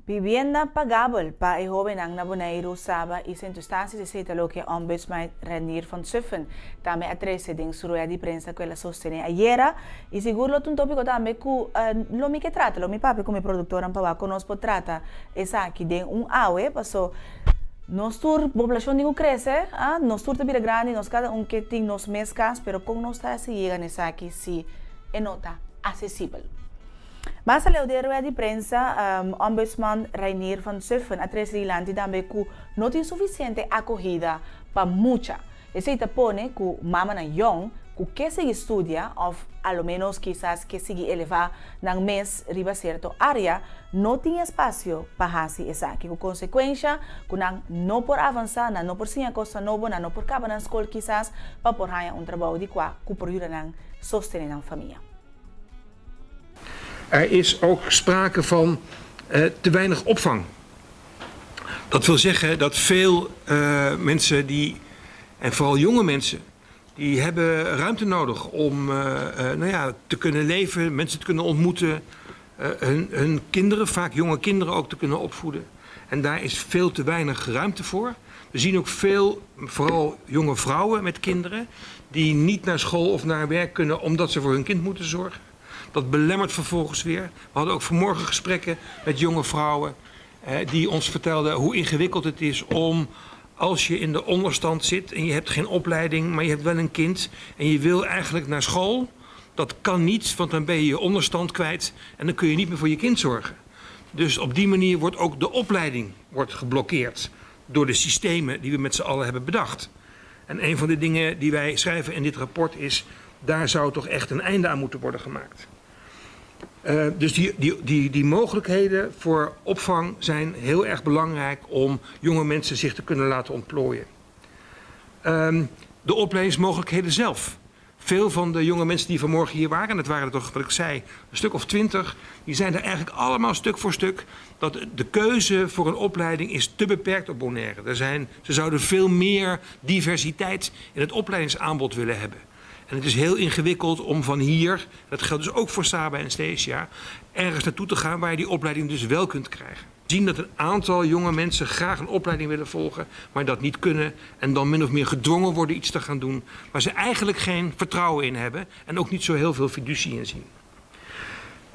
Vivienda pagabel pa e hóbennan na Boneiru, Saba i Sint Eustatius esei ta loke Ombudsman Renier van Suffen tambe a trese den su rueda di prensa ku el a sostené ayera. I sigur lo ta un tópiko tambe ku lo mi ke trata, lo mi papia ku mi produktornan pa wak kon nos por trata esaki den un awe, paso nos tur poblashon tin ku krese, nos tur ta bira grandi, nos kada un ke tin nos mes kas, pero kon nos ta hasi yega na esaki si e no ta asesibel? Mas aleu den rueda di prensa, Ombudsman Reinier van Zutphen a trese dilanti tambe ku no tin sufisiente akohida pa mucha. Esei ta pone ku mamanan yòn ku ke sigui studia òf a lo ménos kisas ke sigui elevá nan mes riba sierto área no tin espasio pa hasi esaki, ku konsekuensha ku nan no por avansá, nan no por siña kosnan nobo, nan no por kaba nan skol kisas pa por haña un trabou di kua ku por yuda nan sostené nan famia. Er is ook sprake van te weinig opvang. Dat wil zeggen dat veel mensen die, en vooral jonge mensen, die hebben ruimte nodig om nou ja, te kunnen leven, mensen te kunnen ontmoeten, hun, hun kinderen, vaak jonge kinderen ook te kunnen opvoeden. En daar is veel te weinig ruimte voor. We zien ook veel, vooral jonge vrouwen met kinderen, die niet naar school of naar werk kunnen omdat ze voor hun kind moeten zorgen. Dat belemmert vervolgens weer. We hadden ook vanmorgen gesprekken met jonge vrouwen die ons vertelden hoe ingewikkeld het is om als je in de onderstand zit en je hebt geen opleiding, maar je hebt wel een kind en je wil eigenlijk naar school. Dat kan niet, want dan ben je je onderstand kwijt en dan kun je niet meer voor je kind zorgen. Dus op die manier wordt ook de opleiding wordt geblokkeerd door de systemen die we met z'n allen hebben bedacht. En een van de dingen die wij schrijven in dit rapport is, daar zou toch echt een einde aan moeten worden gemaakt. Uh, dus die, die, die, die mogelijkheden voor opvang zijn heel erg belangrijk om jonge mensen zich te kunnen laten ontplooien. Um, de opleidingsmogelijkheden zelf. Veel van de jonge mensen die vanmorgen hier waren, en dat waren er toch, wat ik zei, een stuk of twintig, die zijn er eigenlijk allemaal stuk voor stuk dat de keuze voor een opleiding is te beperkt op Bonaire. Er zijn, ze zouden veel meer diversiteit in het opleidingsaanbod willen hebben. En het is heel ingewikkeld om van hier, dat geldt dus ook voor Saba en Stesia, ergens naartoe te gaan waar je die opleiding dus wel kunt krijgen. We zien dat een aantal jonge mensen graag een opleiding willen volgen, maar dat niet kunnen en dan min of meer gedwongen worden iets te gaan doen waar ze eigenlijk geen vertrouwen in hebben en ook niet zo heel veel fiducie in zien.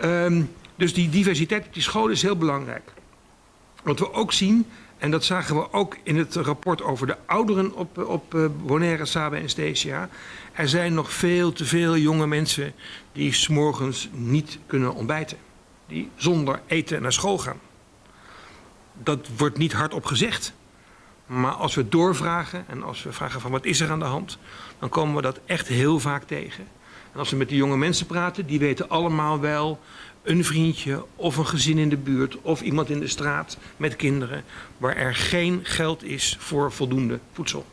Um, dus die diversiteit op die scholen is heel belangrijk. Wat we ook zien, en dat zagen we ook in het rapport over de ouderen op, op eh, Bonaire, Saba en Stesia. Er zijn nog veel te veel jonge mensen die 's morgens niet kunnen ontbijten. Die zonder eten naar school gaan. Dat wordt niet hardop gezegd. Maar als we doorvragen en als we vragen van wat is er aan de hand, dan komen we dat echt heel vaak tegen. En als we met die jonge mensen praten, die weten allemaal wel een vriendje of een gezin in de buurt of iemand in de straat met kinderen waar er geen geld is voor voldoende voedsel.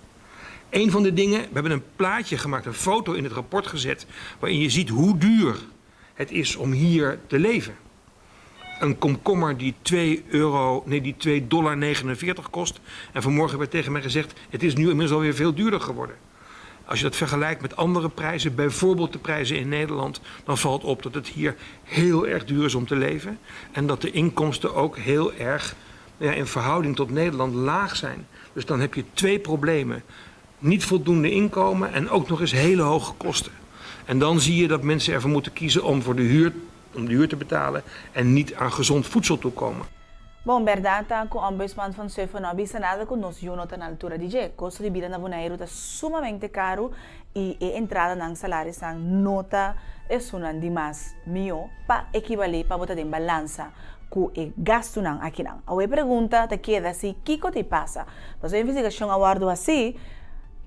Een van de dingen, we hebben een plaatje gemaakt, een foto in het rapport gezet, waarin je ziet hoe duur het is om hier te leven. Een komkommer die 2 euro, nee, die 2,49 dollar kost. En vanmorgen werd tegen mij gezegd, het is nu inmiddels alweer veel duurder geworden. Als je dat vergelijkt met andere prijzen, bijvoorbeeld de prijzen in Nederland, dan valt op dat het hier heel erg duur is om te leven. En dat de inkomsten ook heel erg ja, in verhouding tot Nederland laag zijn. Dus dan heb je twee problemen. Niet voldoende inkomen en ook nog eens hele hoge kosten. En dan zie je dat mensen ervoor moeten kiezen om, voor de huur, om de huur te betalen en niet aan gezond voedsel toekomen. Bon, bèrdat ta ku Ombudsman van Suffa no a bisa nada ku nos yu no ta na altura di dje. Kosto di bida na Boneiru ta sumamente karu i e entradanan, salarisnan, no ta esunnan di mas mihó pa ekibalé pa bo ta den balansa ku e gastunan akinan. Awe e pregunta ta keda si kiko ta pasa? Pasobra e investigashon a wòrdu hasí,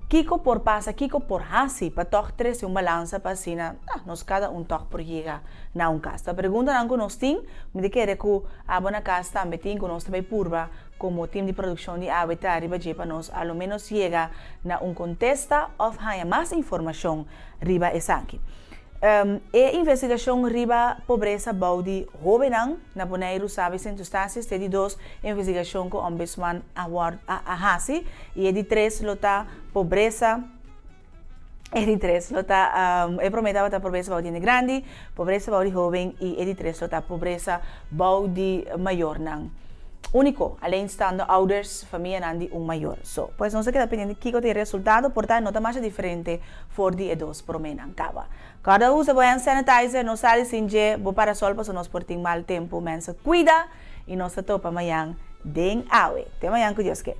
kiko por pasa, kiko por hasi pa tòg trese un balansa pa asina nos kada un tòg por yega na un kas? Ta preguntanan ku nos tin, mi ta kere ku abo na kas tambe tin ku nos ta bai purba komo tim di produkshon di awe ta riba dje pa nos a lo ménos yega na un kontesta òf haña mas informashon riba esaki. E investigashon riba pobresa bou di hóbennan na Boneiru, Saba i Sint Eustatius ta e di dos investigashon ku Ombudsman a wòrdu a hasi i e di tres lo ta pobresa e di tres lo ta e promé tabata pobresa bou di hende grandi, pobresa bou di hóben i e di tres lo ta pobresa bou di mayornan úniko, alleenstaande ouders, famianan di un mayor so. Pues nos a keda pendiente kiko ta e resultado, por ta no ta masha diferente For di e dos proménan kaba. Kòrda usa bo hand sanitizer, no sali sin dje, bo parasol paso nos por tin mal tempu. Mensen kuida i nos ta topa mañan den awe. Te mañan ku Dios ke.